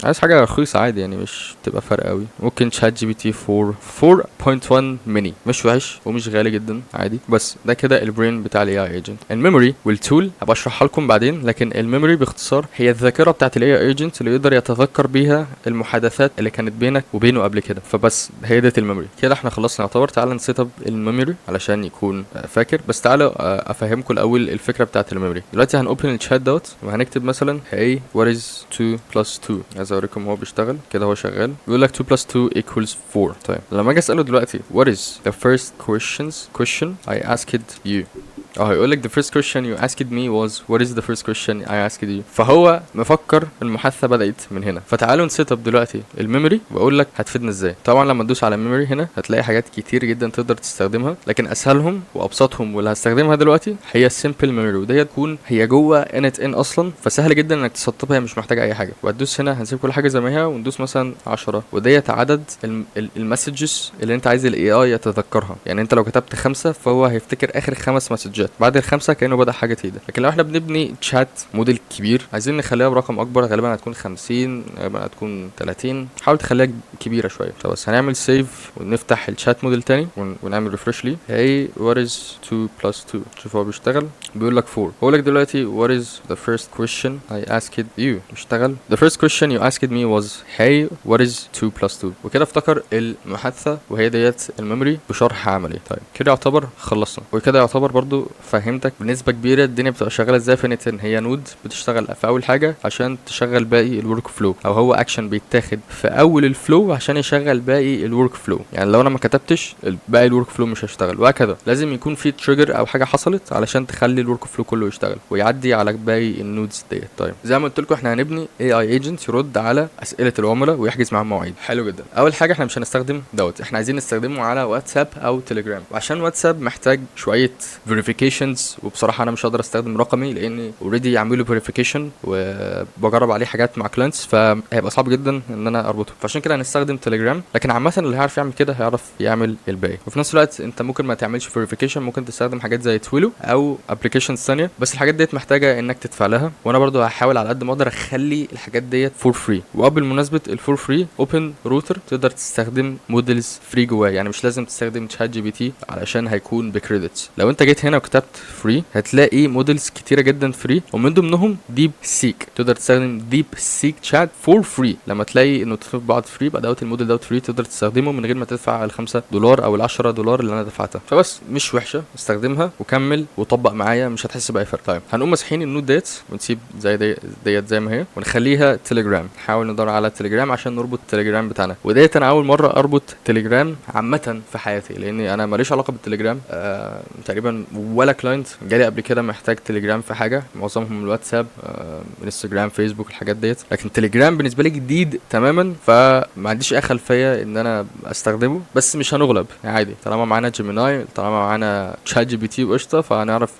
عايز حاجة رخيصة عادي يعني مش تبقى فرق قوي. ممكن ChatGPT 4 4.1 ميني، مش وحش ومش غالي جدا عادي. بس ده كده ال brain بتاع ال AI agent. ال memory وال tool هبقى اشرحها لكم بعدين، لكن ال memory باختصار هي الذاكرة بتاعت ال AI agent اللي يقدر يتذكر بيها المحادثات اللي كانت بينك وبينه قبل كده. فبس هي ديت ال memory. كده احنا خلصنا يعتبر. تعال ن set up ال memory علشان يكون فاكر. بس تعالوا افهمكم الاول الفكرة بتاعت ال memory. دلوقتي هن open ال chat دوت وهنكتب مثلا hey what is 2 plus 2. عايز اوريكم هو بيشتغل كده، هو شغال بيقول لك 2 plus 2 equals 4. طيب لما اجي اساله دلوقتي what is the first question I asked you، هيقول لك the first question you asked me was what is the first question I asked you. فهو مفكر المحادثة بدات من هنا. فتعالوا ن set up دلوقتي ال memory واقول لك هتفيدنا ازاي. طبعا لما تدوس على memory هنا هتلاقي حاجات كتير جدا تقدر تستخدمها، لكن اسهلهم وابسطهم واللي هستخدمها دلوقتي هي ال simple memory، ودي تكون هي جوه n8n اصلا، فسهل جدا انك تسطبها، هي مش محتاجه اي حاجه. وهتدوس هنا، هنسيب كل حاجة زي ما هي وندوس مثلا 10، وديت عدد ال messages اللي انت عايز ال AI يتذكرها. يعني انت لو كتبت 5 فهو هيفتكر اخر 5 مسجات، بعد الخمسة كانه بدا حاجة جديده. لكن لو احنا بنبني chat model كبير عايزين نخليها برقم اكبر، غالبا هتكون 50، غالبا هتكون 30، حاول تخليها كبيرة شويه. طب بس هنعمل save ونفتح ال chat model تاني ونعمل refresh ليه. hey what is 2 plus 2، شوف هو بيشتغل بيقول لك 4. هقول لك دلوقتي what is the first question I asked you، اشتغل the first question you asked me was hey what is 2 plus 2. وكده افتكر المحادثه، وهي ديت ال memory بشرح عملي. طيب كده يعتبر خلصنا، وكده يعتبر برضو فهمتك بنسبة كبيرة الدنيا بتبقى شغالة ازاي في n8n. هي node بتشتغل في اول حاجة عشان تشغل باقي ال workflow، او هو اكشن بيتاخد في اول ال flow عشان يشغل باقي ال workflow. يعني لو انا ما كتبتش باقي ال workflow مش هيشتغل، وهكذا. لازم يكون في trigger او حاجة حصلت علشان تخلي ال workflow كله يشتغل ويعدي على باقي ال nodes ديت. طيب زي ما قلت لكم احنا هنبني AI agent يرد على اسئلة العملاء ويحجز معاهم مواعيد. حلو جدا. اول حاجة احنا مش هنستخدم دوت، احنا عايزين نستخدمه على واتساب او تليجرام، وعشان واتساب محتاج شوية verifications، وبصراحة انا مش هقدر استخدم رقمي لان already عامله verification وبجرب عليه حاجات مع clients، فهيبقى صعب جدا ان انا اربطه، فعشان كده هنستخدم تليجرام. لكن عامة اللي هيعرف يعمل كده هيعرف يعمل الباقي. وفي نفس الوقت انت ممكن ما تعملش verification، ممكن تستخدم حاجات زي Twilio او applications ثانيه، بس الحاجات ديت محتاجه انك تدفع لها، وانا برضو هحاول على قد ما اقدر اخلي الحاجات ديت for free. وبالمناسبة ال for free، OpenRouter تقدر تستخدم models free جواه، يعني مش لازم تستخدم ChatGPT علشان هيكون ب credits. لو انت جيت هنا وكتبت free هتلاقي models كتيرة جدا free، ومن ضمنهم DeepSeek. تقدر تستخدم DeepSeek chat for free. لما تلاقي انه في بعض free يبقى دوت الموديل دوت free، تقدر تستخدمه من غير ما تدفع ال $5 او ال $10 اللي انا دفعتها. فبس مش وحشه، استخدمها وكمل وطبق معايا، مش هتحس باي فرق. طيب هنقوم ماسحين ال node ديت ونسيب زي دي ديت زي ما هي ونخليها تليجرام. نحاول ندور على تليجرام عشان نربط التليجرام بتاعنا، وديت انا اول مرة اربط تليجرام عامة في حياتي، لاني انا ماليش علاقة بالتليجرام تقريبا، ولا client جالي قبل كده محتاج تليجرام في حاجه، معظمهم الواتساب، انستجرام، فيسبوك، الحاجات ديت. لكن تليجرام بالنسبة لي جديد تماما، فما عنديش اي خلفية ان انا استخدمه. بس مش هنغلب يعني عادي، طالما معانا Gemini، طالما معانا ChatGPT وقشطه، فهنعرف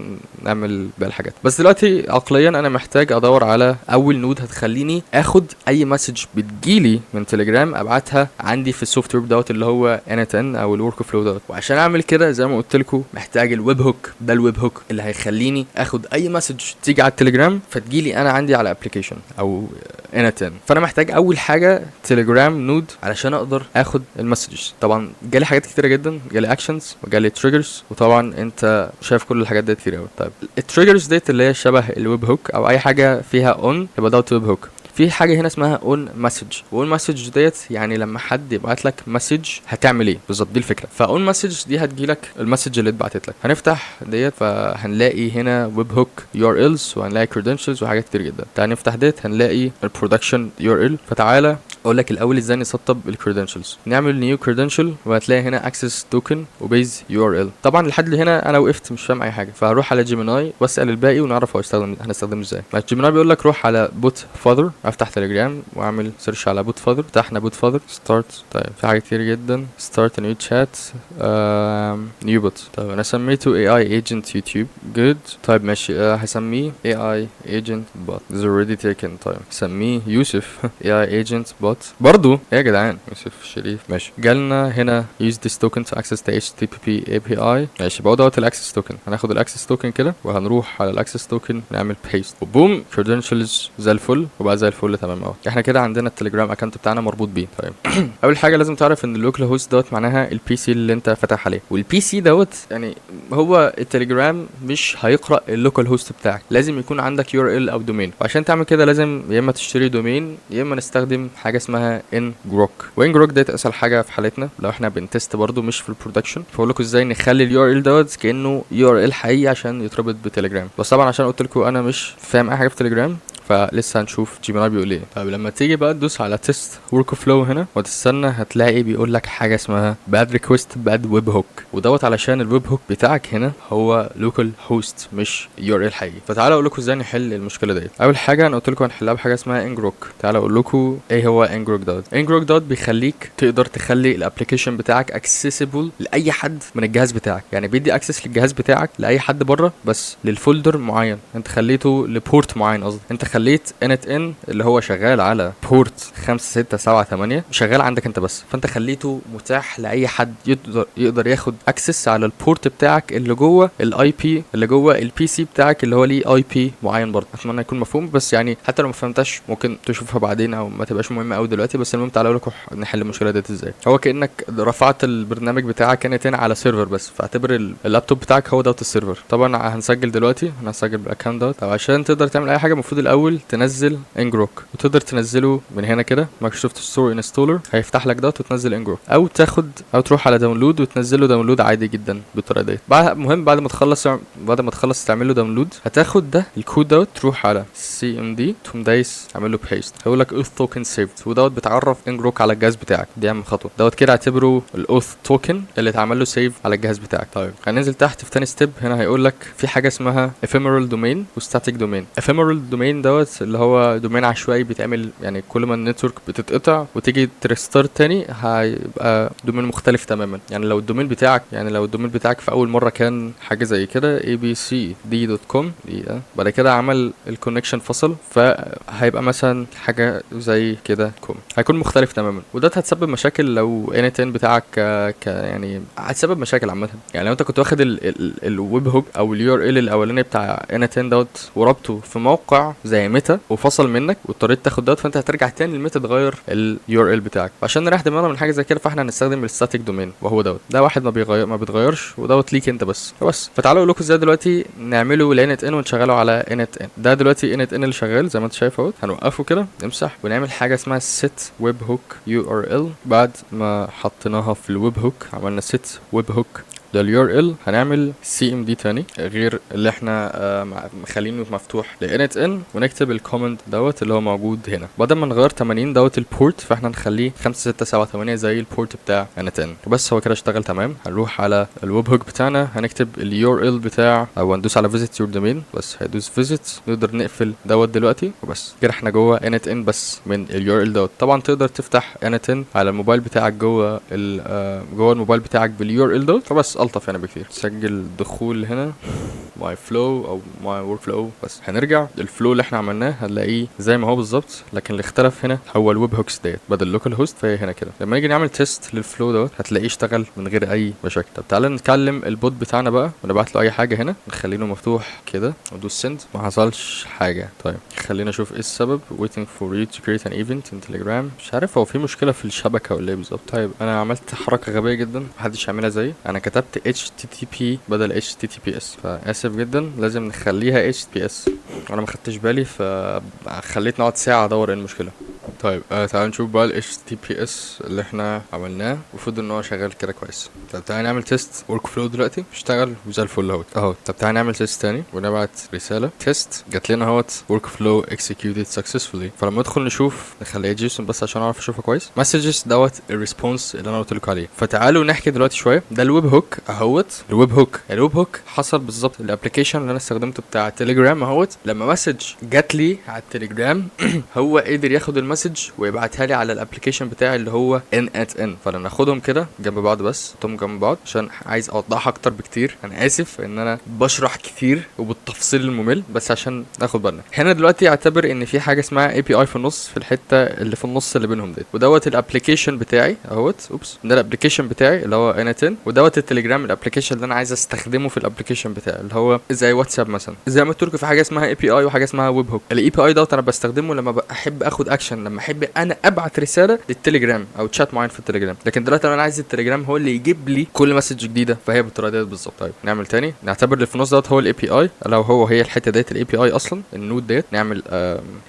نعمل باقي الحاجات. بس دلوقتي عقليا انا محتاج ادور على اول node هتخليني اخد اي message بتجيلي من تليجرام ابعتها عندي في ال software دوت اللي هو n8n او ال workflow دوت. وعشان اعمل كده زي ما قلت لكم محتاج ال webhook. ده ال webhook اللي هيخليني اخد اي message تيجي على التليجرام فتجيلي انا عندي على application او n8n. فانا محتاج اول حاجة تليجرام node علشان اقدر اخد ال messages. طبعا جالي حاجات كتيرة جدا، جالي actions وجالي triggers، وطبعا انت شايف كل الحاجات ديت كتير قوي. طيب ال triggers ديت اللي هي شبه ال webhook او اي حاجة فيها on يبقى دوت webhook. في حاجة هنا اسمها on message، و on message ديت يعني لما حد يبعت لك message هتعمل ايه بالظبط، دي الفكرة. ف on message دي هتجيلك ال message اللي اتبعتت لك. هنفتح ديت فهنلاقي هنا webhook URLs وهنلاقي credentials وحاجات كتير جدا. تعال نفتح ديت هنلاقي ال production URL. فتعالى اقول لك الاول ازاي نسطب ال credentials. نعمل new credential وهتلاقي هنا access token و base URL. طبعا لحد هنا انا وقفت مش فاهم اي حاجه، فهروح على Gemini واسال الباقي ونعرف هو هنستخدمه ازاي. Gemini بيقول لك روح على BotFather، افتح تليجرام واعمل search على BotFather. فتحنا BotFather start. طيب في حاجات كتير جدا، start new chat، new bot. طيب انا سميته AI agent YouTube good. طيب ماشي، هسميه AI agent bot is already taken. طيب سميه يوسف AI agent bot برضو. ايه يا جدعان، يوسف شريف ماشي. جالنا هنا use this token to access the HTTP API. ماشي، بقى دوت ال access token. هناخد ال access token كده وهنروح على ال access token نعمل paste و boom، credentials زي الفل وبقى زي الفل تمام اهو. احنا كده عندنا التليجرام account بتاعنا مربوط بيه. طيب اول حاجة لازم تعرف ان ال localhost دوت معناها ال PC اللي انت فاتح عليه، وال PC دوت يعني هو التليجرام مش هيقرا ال localhost بتاعك، لازم يكون عندك URL او domain. وعشان تعمل كده لازم يا اما تشتري domain يا اما نستخدم حاجة اسمها ngrok. و ngrok ديت اسهل حاجة في حالتنا لو احنا بن test برضو مش في ال production. فاقول لكم ازاي نخلي ال URL دوت كانه URL حقيقي عشان يتربط بتليجرام. بس طبعا عشان قلت لكم انا مش فاهم اي حاجة في تليجرام فلسه هنشوف Gemini بيقول ايه. طيب لما تيجي بقى تدوس على test workflow هنا وتستنى هتلاقي بيقول لك حاجة اسمها bad request bad webhook، ودوت علشان ال webhook بتاعك هنا هو localhost مش URL حقيقي. فتعالوا اقول لكم ازاي نحل المشكلة ديت. اول حاجة انا قلت لكم هنحلها بحاجة اسمها ngrok. تعالوا اقول لكم ايه هو ngrok دوت. ngrok دوت بيخليك تقدر تخلي ال application بتاعك accessible لاي حد من الجهاز بتاعك، يعني بيدي access للجهاز بتاعك لاي حد بره بس لل folder معين انت خليته ل port معين. قصدي انت خليت n8n اللي هو شغال على port 5678 شغال عندك انت بس، فانت خليته متاح لاي حد يقدر ياخد access على ال port بتاعك اللي جوه ال IP اللي جوه ال PC بتاعك اللي هو ليه IP معين برضه. اتمنى يكون مفهوم، بس يعني حتى لو ما فهمتش ممكن تشوفها بعدين او ما تبقاش مهمة قوي دلوقتي. بس المهم تعالوا لكم نحل المشكلة ديت ازاي. هو كانك رفعت البرنامج بتاعك n8n على server بس، فاعتبر اللابتوب بتاعك هو دوت ال server. طبعا هنسجل دلوقتي، هنسجل بال account دوت. طب عشان تقدر تعمل اي حاجة المفروض الاول تنزل ngrok، وتقدر تنزله من هنا كده Microsoft Store installer هيفتح لك دوت وتنزل ngrok، او تاخد او تروح على download وتنزله download عادي جدا بالطريقة ديت. بعد المهم بعد ما تخلص تعمل له download هتاخد ده الكود دوت تروح على CMD تقوم دايس عامل له paste، هيقول لك auth token saved، ودوت بتعرف ngrok على الجهاز بتاعك. دي اهم خطوة دوت كده، اعتبره ال auth token اللي اتعمل له save على الجهاز بتاعك. طيب هننزل تحت في تاني step. هنا هيقول لك في حاجة اسمها ephemeral domain و static domain. ephemeral domain دوت اللي هو domain عشوائي بيتعمل، يعني كل ما ال network بتتقطع وتيجي ت restart تاني هيبقى domain مختلف تماما. يعني لو ال domain بتاعك في اول مرة كان حاجة زي كده abcd.com دي، بعد كده عمل ال connection فصل، فهيبقى مثلا حاجة زي كده com، هيكون مختلف تماما. وده هتسبب مشاكل لو n8n بتاعك يعني هتسبب مشاكل عامة. يعني لو انت كنت واخد ال webhook او ال URL الاولاني بتاع n8n دوت وربطه في موقع زي ميتا وفصل منك واضطريت تاخد دوت، فانت هترجع تاني لميتا تغير ال URL بتاعك. عشان نريح دماغنا من حاجة زي كده فاحنا هنستخدم ال static domain، وهو دوت ده واحد ما بيغير ما بيتغيرش، ودوت ليك انت بس بس. فتعالوا اقول لكم ازاي دلوقتي نعمله ل n8n ونشغله على n8n. ده دلوقتي n8n اللي شغال زي ما انت شايف اهو. هنوقفه كده نمسح ونعمل حاجة اسمها set webhook URL. بعد ما حطيناها في ال webhook عملنا set webhook لل URL، هنعمل CMD تاني غير اللي احنا مخلينه مفتوح ل n8n، ونكتب ال command دوت اللي هو موجود هنا. بدل ما نغير 80 دوت ال port فاحنا نخليه 5678 زي ال port بتاع n8n وبس. هو كده اشتغل تمام. هنروح على ال webhook بتاعنا، هنكتب ال URL بتاع او هندوس على visit your domain بس، هيدوس visit. نقدر نقفل دوت دلوقتي وبس كده احنا جوه n8n بس من ال URL دوت. طبعا تقدر تفتح n8n على الموبايل بتاعك جوه الموبايل بتاعك بال URL دوت. فبس الطف يعني بكتير. سجل دخول هنا my flow او my workflow. بس هنرجع لل flow اللي احنا عملناه هنلاقيه زي ما هو بالظبط، لكن اللي اختلف هنا هو ال webhooks ديت، بدل localhost فهي هنا كده. لما نيجي نعمل test لل flow دوت هتلاقيه اشتغل من غير اي مشاكل. طب تعالى نكلم ال bot بتاعنا بقى ونبعت له اي حاجة هنا، نخلينه مفتوح كده وندوس send، ما حصلش حاجة. طيب خلينا نشوف ايه السبب. waiting for you to create an event in Telegram. مش عارف هو في مشكلة في الشبكة ولا ايه بالظبط. طيب انا عملت حركة غبية جدا محدش يعملها زيي، انا كتبت HTTP بدل HTTPS، فاسف جدا، لازم نخليها HTTPS. انا ما خدتش بالي فخليت نقعد ساعة ادور ايه المشكلة. طيب تعالوا نشوف بقى ال HTTPS اللي احنا عملناه، المفروض ان هو شغال كده كويس. طب تعالى نعمل test workflow دلوقتي، اشتغل وزي الفل اهوت اهو. طب تعالى نعمل test تاني ونبعت رسالة test، جات لنا اهوت workflow executed successfully. فلما ندخل نشوف، نخليها JSON بس عشان اعرف اشوفها كويس. messages دوت ال response اللي انا قلت لكم عليه. فتعالوا نحكي دلوقتي شوية. ده ال webhook اهوت، ال webhook ال webhook حصل بالظبط ال application اللي انا استخدمته بتاع تليجرام اهوت. لما message جات لي على التليجرام هو قدر ياخد ال message ويبعتها لي على ال application بتاعي اللي هو n8n. فانا ناخدهم كده جنب بعض، بس حطهم جنب بعض عشان عايز اوضحها اكتر بكتير. انا اسف ان انا بشرح كتير وبالتفصيل الممل، بس عشان ناخد بالنا. هنا دلوقتي اعتبر ان في حاجة اسمها API في النص، في الحتة اللي في النص اللي بينهم ديت، ودوت ال application بتاعي اهوت. oops، ده ال application بتاعي اللي هو n8n، ودوت التليجرام ال application اللي انا عايز استخدمه في ال application بتاعي اللي هو زي واتساب مثلا. زي ما قلت لكم في حاجة اسمها API وحاجه اسمها webhook. ال API دوت انا بستخدمه لما احب اخد اكشن، لما احب انا ابعت رسالة للتليجرام او تشات معين في التليجرام. لكن دلوقتي انا عايز التليجرام هو اللي يجيب لي كل message جديده، فهي بالطريقة ديت بالظبط. طيب نعمل تاني، نعتبر اللي في النص دوت هو ال API، لو هو هي الحتة ديت ال API اصلا ال node ديت. نعمل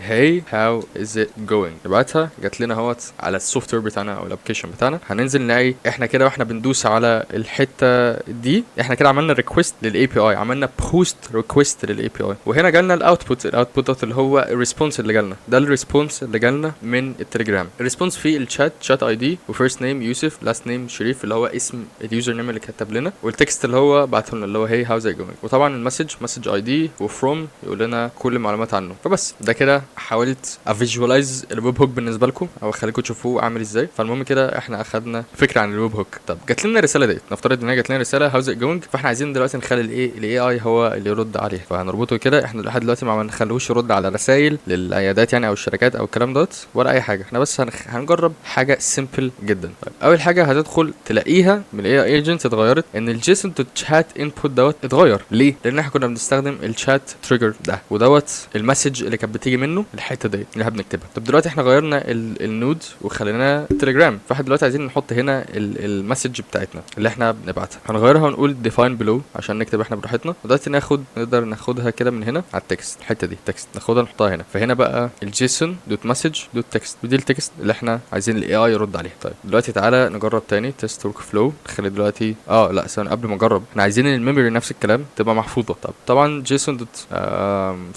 hey how is it going، نبعتها، جات لنا اهوت على ال software بتاعنا او ال application بتاعنا. هننزل نلاقي احنا كده واحنا بندوس على الحتة دي احنا كده عملنا request لل API، عملنا post request لل API، وهنا جالنا ال output. ال output دوت اللي هو ال response اللي جالنا، ده ال response اللي جالنا من التليجرام. ال response فيه ال chat، chat ID و first name يوسف، last name شريف اللي هو اسم ال username اللي كتب لنا، وال text اللي هو بعته لنا اللي هو hey how's it going، وطبعا ال message، message ID و from يقول لنا كل المعلومات عنه. فبس ده كده حاولت ا visualize ال webhook بالنسبة لكم او اخليكم تشوفوه عامل ازاي. فالمهم كده احنا اخدنا فكرة عن ال webhook. طب جات لنا الرسالة ديت، نفترض ان هي جات لنا رسالة how's it going، فاحنا عايزين دلوقتي نخلي الايه ال AI هو اللي يرد عليها، فهنربطه كده. احنا لحد دلوقتي ما نخلوش يرد على رسائل للعيادات يعني او الشركات او الكلام دوت ولا اي حاجة، احنا بس هنجرب حاجة simple جدا. طيب اول حاجة هتدخل تلاقيها من ال AI agent اتغيرت، ان ال JSON to chat input دوت اتغير. ليه؟ لان احنا كنا بنستخدم ال chat trigger ده، ودوت ال message اللي كانت بتيجي منه الحتة ديت اللي احنا بنكتبها. طب دلوقتي احنا غيرنا ال node وخليناه تليجرام، فاحنا دلوقتي عايزين نحط هنا ال message بتاعتنا اللي احنا بنبعتها، هنغيرها ونقول define below عشان نكتب احنا براحتنا. ودلوقتي نقدر ناخدها كده من هنا على ال text، الحتة دي text ناخدها نحطها هنا. فهنا بقى ال JSON dot message dot text، ودي ال text اللي احنا عايزين ال AI يرد عليها. طيب دلوقتي تعالى نجرب تاني test workflow. نخلي دلوقتي لا استنى قبل ما نجرب، احنا عايزين ال memory نفس الكلام تبقى محفوظة. طب طبعا JSON dot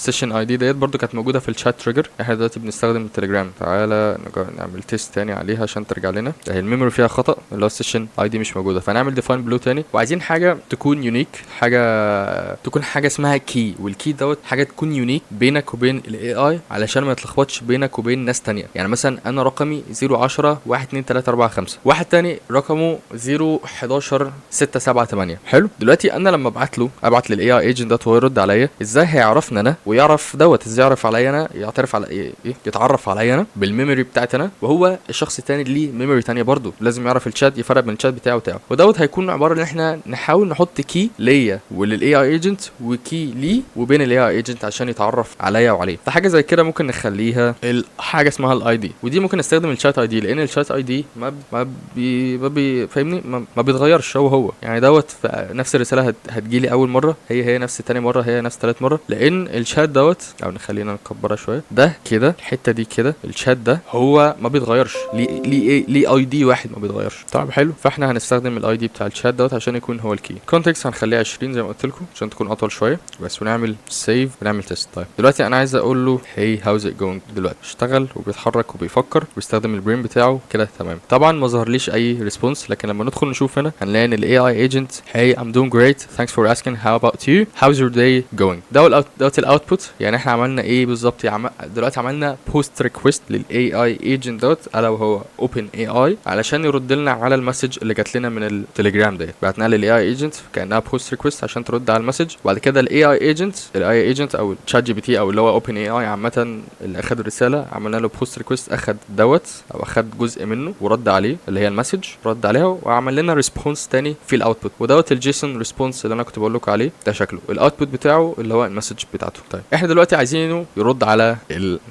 session ID ديت برضو كانت موجودة في ال chat trigger، احنا دلوقتي بنستخدم التليجرام. تعالى نعمل test تاني عليها عشان ترجع لنا. اهي ال memory فيها خطا اللي هو ال session ID مش موجوده، فنعمل define below تاني. وعايزين حاجة تكون unique، حاجة تكون حاجة اسمها key، وال key دوت حاجة تكون unique بينك وبين ال AI علشان ما يتلخبطش بينك وبين ناس تانية. يعني مثلا انا رقمي 0 10 1 2 3 4 5، واحد تاني رقمه 0 11 6 7 8. حلو، دلوقتي انا لما ابعت له، ابعت لل AI agent دوت وهو يرد عليا، ازاي هيعرفني انا ويعرف دوت؟ ازاي يعرف عليا انا، يعترف على ايه، إيه؟ يتعرف عليا انا بال memory بتاعتي انا، وهو الشخص التاني ليه memory تانية برضه، لازم يعرف الشات، يفرق بين الشات بتاعه وبتاعه. ودوت هيكون عبارة ان احنا نحاول نحط key ليا ولل AI agent و key ليه وبين ال AI agent عشان يتعرف عليا وعليه. فحاجه زي كده ممكن نخليها حاجة اسمها ال ID، ودي ممكن نستخدم ال chat ID، لان ال chat ID ما بي فاهمني، ما بيتغيرش، هو هو يعني دوت نفس الرسالة هتجيلي اول مرة هي هي نفس تاني مرة هي نفس تالت مرة، لان الشات دوت، او نخلينا نكبرها شوية، ده كده الحتة دي كده الشات ده هو ما بيتغيرش، ليه ليه ايه ليه ID واحد ما بيتغيرش. طيب حلو، فاحنا هنستخدم ال ID بتاع الشات دوت عشان يكون هو ال key. context هنخليها 20 زي ما قلت لكم عشان تكون اطول شوية بس، ونعمل save ونعمل test. طيب دلوقتي انا عايز اقول له hey how's it going، دلوقتي اشتغل وبيتحرك وبيفكر وبيستخدم ال brain بتاعه كده، تمام. طبعا ما ظهرليش اي response، لكن لما ندخل نشوف هنا هنلاقي ان ال AI agent hey I'm doing great thanks for asking how about you how's your day going. ده دوت ال output. يعني احنا عملنا ايه بالظبط؟ دلوقتي عملنا post request لل AI agent دوت الا وهو OpenAI علشان يرد لنا على ال message اللي جات لنا من التليجرام ديت. بعتناها لل AI agent كانها post request عشان ترد على ال message. وبعد كده ال AI agent، ال AI agent او ChatGPT او اللي هو OpenAI عامة اللي اخد الرساله، عملنا له post request، اخد دوت او اخد جزء منه ورد عليه اللي هي ال message، رد عليها وعمل لنا response تاني في ال output. ودوت ال JSON response اللي انا كنت بقول لكم عليه، ده شكله ال output بتاعه اللي هو ال message بتاعته. طيب احنا دلوقتي عايزينه يرد على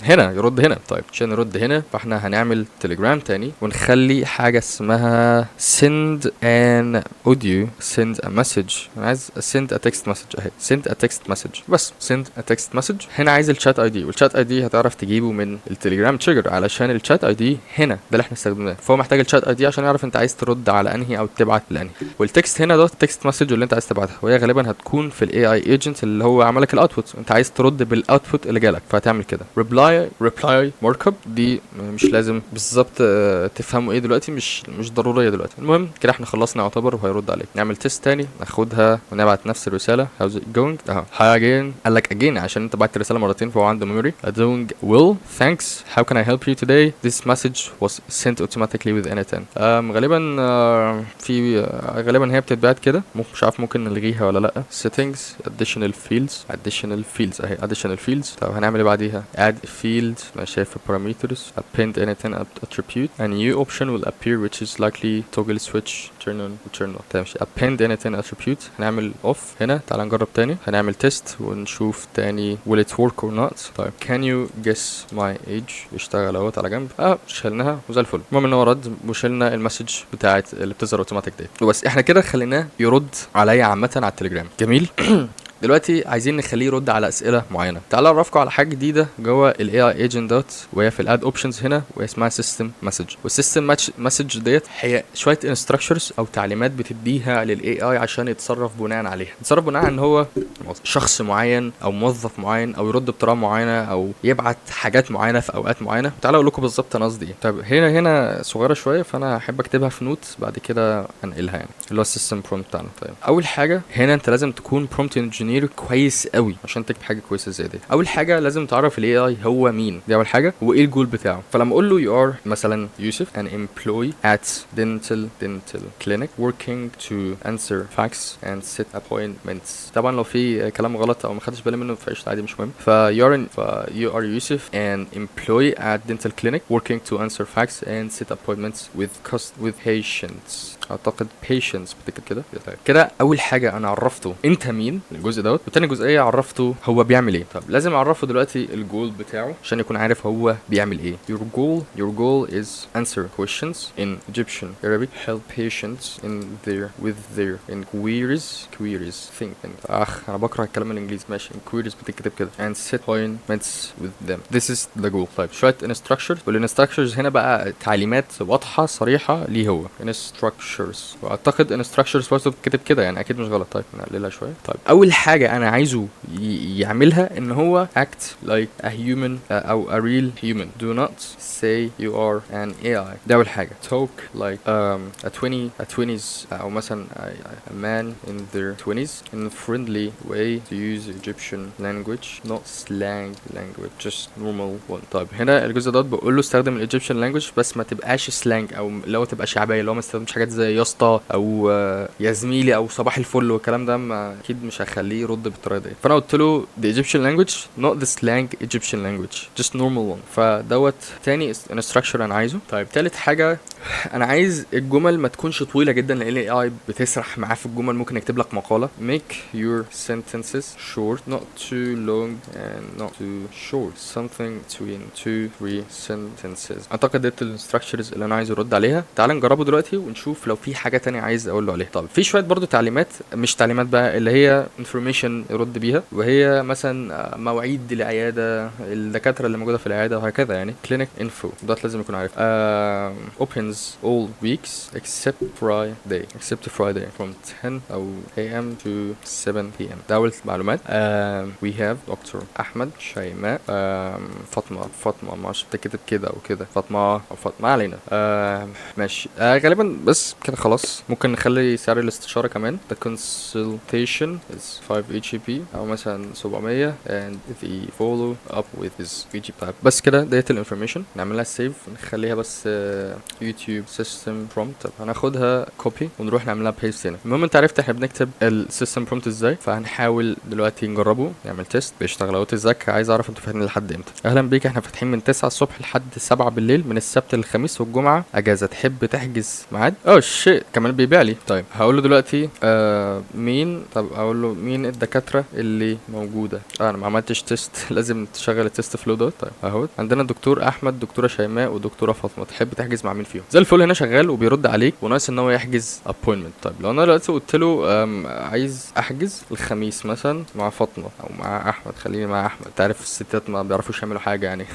هنا، يرد هنا. طيب عشان يرد هنا فاحنا هنعمل تليجرام تاني ونخلي حاجة اسمها send an audio، send a message. انا عايز send a text message، اهي send a text message، بس send a text message. هنا عايز ال chat ID، وال chat ID هتعرف تجيبه من التليجرام trigger علشان ال chat ID هنا ده اللي احنا استخدمناه، فهو محتاج ال chat ID عشان يعرف انت عايز ترد على انهي او تبعت لانهي. وال text هنا ده text message اللي انت عايز تبعتها، وهي غالبا هتكون في ال AI agent اللي هو عمل لك ال output، انت عايز ترد بال output اللي جالك، فهتعمل كده reply reply markup. دي مش لازم بالظبط تفهموا ايه دلوقتي، مش ضرورية دلوقتي. المهم كده احنا خلصنا يعتبر وهيرد عليك. نعمل test تاني، ناخدها ونبعت نفس الرساله، how's it going اهو hi again. قال لك again عشان انت بعت الرسالة مرتين فهو عنده memory. doing well thanks how can I help you today this message was sent automatically with n8n. غالبا في غالبا هي بتتبعت كده، ممكن مش عارف ممكن نلغيها ولا لا. settings additional fields، additional fields اهي additional fields. طب هنعمل ايه بعديها؟ add field، انا شايف parameters append n8n attribute، a new option will appear which is likely toggle switch turn on و turn off. تمام، append n8n attribute هنعمل off هنا. تعال نجرب تاني، هنعمل test ونشوف تاني will it work or not. طيب can you guess my age؟ يشتغل اهوت على جنب، شلناها وزي الفل. المهم ان هو رد وشلنا ال message بتاعت اللي بتظهر اوتوماتيك دي وبس. احنا كده خليناه يرد عليا عامة على التليجرام. جميل. دلوقتي عايزين نخليه يرد على اسئلة معينه. تعالى اعرفكم على حاجة جديدة جوه ال AI agent دوت، وهي في ال add options هنا، وهي اسمها system message. وال system message ديت هي شوية instructions او تعليمات بتديها لل AI عشان يتصرف بناء عليها، يتصرف بناء ان هو شخص معين او موظف معين او يرد بطريقة معينة او يبعت حاجات معينة في اوقات معينه. تعالى اقول لكم بالظبط انا قصدي ايه. طيب هنا صغيرة شويه، فانا هحب اكتبها في note بعد كده انقلها، يعني اللي هو ال system prompt بتاعنا. طيب اول حاجة هنا انت لازم تكون prompt engineer كويس قوي عشان تكتب حاجة كويسة زي دي. اول حاجة لازم تعرف ال AI هو مين، دي اول حاجه، وايه الجول بتاعه. فلما اقول له you are مثلا يوسف an employee at dental clinic working to answer fax and set appointments. طبعا لو في كلام غلط او ما خدتش بالي منه فقشطه عادي مش مهم. ف you are يوسف an employee at dental clinic working to answer fax and set appointments with patients. اعتقد patients بتكتب كده. طيب كده اول حاجة انا عرفته انت مين الجزء دوت، وتاني جزئية عرفته هو بيعمل ايه. طب لازم اعرفه دلوقتي الجول بتاعه عشان يكون عارف هو بيعمل ايه. your goal is answer questions in Egyptian Arabic، help patients in their with their inquiries queries think think. اخ انا بكره الكلام الانجليزي، ماشي inquiries بتكتب كده، and set appointments with them. this is the goal. طيب شوية instructions، وال instructions هنا بقى تعليمات واضحة صريحه ليه هو instructions، واعتقد instructions برضه بتتكتب كده يعني اكيد مش غلط. طيب نقللها شويه. طيب اول حاجة انا عايزه يعملها ان هو act like a human او a real human، do not say you are an AI. ده اول حاجه. talk like a 20 a 20s او مثلا a man in their 20s in a friendly way، to use Egyptian language، not slang language، just normal one. طيب هنا الجزء ده بقول له استخدم ال Egyptian language بس ما تبقاش slang او لو تبقى شعبيه، اللي هو ما استخدمش حاجات زي يا اسطى او يا زميلي او صباح الفل والكلام ده، ما اكيد مش هخليه يرد بالطريقة دي. فانا قلت له the Egyptian language، not the slang Egyptian language، just normal one. فدوت تاني instruction انا عايزه. طيب تالت حاجة انا عايز الجمل ما تكونش طويلة جدا لان ال AI بتسرح معاه في الجمل، ممكن يكتب لك مقاله. make your sentences short، not too long and not too short، something between two three sentences. اعتقد ديت ال instructions اللي انا عايز ارد عليها. تعال نجربه دلوقتي ونشوف لو لو في حاجة تانية عايز اقول له عليها. طب في شوية برضو تعليمات، مش تعليمات بقى، اللي هي information يرد بيها، وهي مثلا مواعيد العياده، الدكاترة اللي موجودة في العيادة وهكذا يعني. clinic info دوت لازم يكون عارف. Opens all weeks except Friday، except Friday from 10 أو AM to 7 PM. ده أول معلومات. We have دكتور أحمد، شيماء، فاطمة. فاطمة ما اعرفش بتتكتب كده أو كده، فاطمة أو فاطمة، ما علينا. ماشي، غالبا بس كده خلاص. ممكن نخلي سعر الاستشارة كمان، the consultation is 5 EGP أو مثلا 700 and the follow up with is EGP. طيب بس كده ديت ال information، نعملها save، نخليها بس يوتيوب system prompt. طب هناخدها copy ونروح نعملها paste هنا. المهم انت عرفت احنا بنكتب ال system prompt ازاي، فهنحاول دلوقتي نجربه، نعمل test بيشتغل اهوت. ازيك، عايز اعرف انتوا فاتحين لحد امتى؟ اهلا بيك، احنا فاتحين من 9 الصبح لحد 7 بالليل، من السبت للخميس، والجمعة اجازه. تحب تحجز ميعاد؟ oh shit، كمان بيبيع لي. طيب هقول له دلوقتي مين، طب اقول له مين الدكاترة اللي موجوده. انا ما عملتش test، لازم تشغل ال test flow دوت. طيب اهو عندنا دكتور احمد، دكتورة شيماء، ودكتوره فاطمه. تحب تحجز مع مين فيهم؟ زي الفل، هنا شغال وبيرد عليك، وناقص ان هو يحجز appointment. طيب لو انا دلوقتي قلت له عايز احجز الخميس مثلا مع فاطمة او مع احمد، خليني مع احمد، تعرف الستات ما بيعرفوش يعملوا حاجة يعني.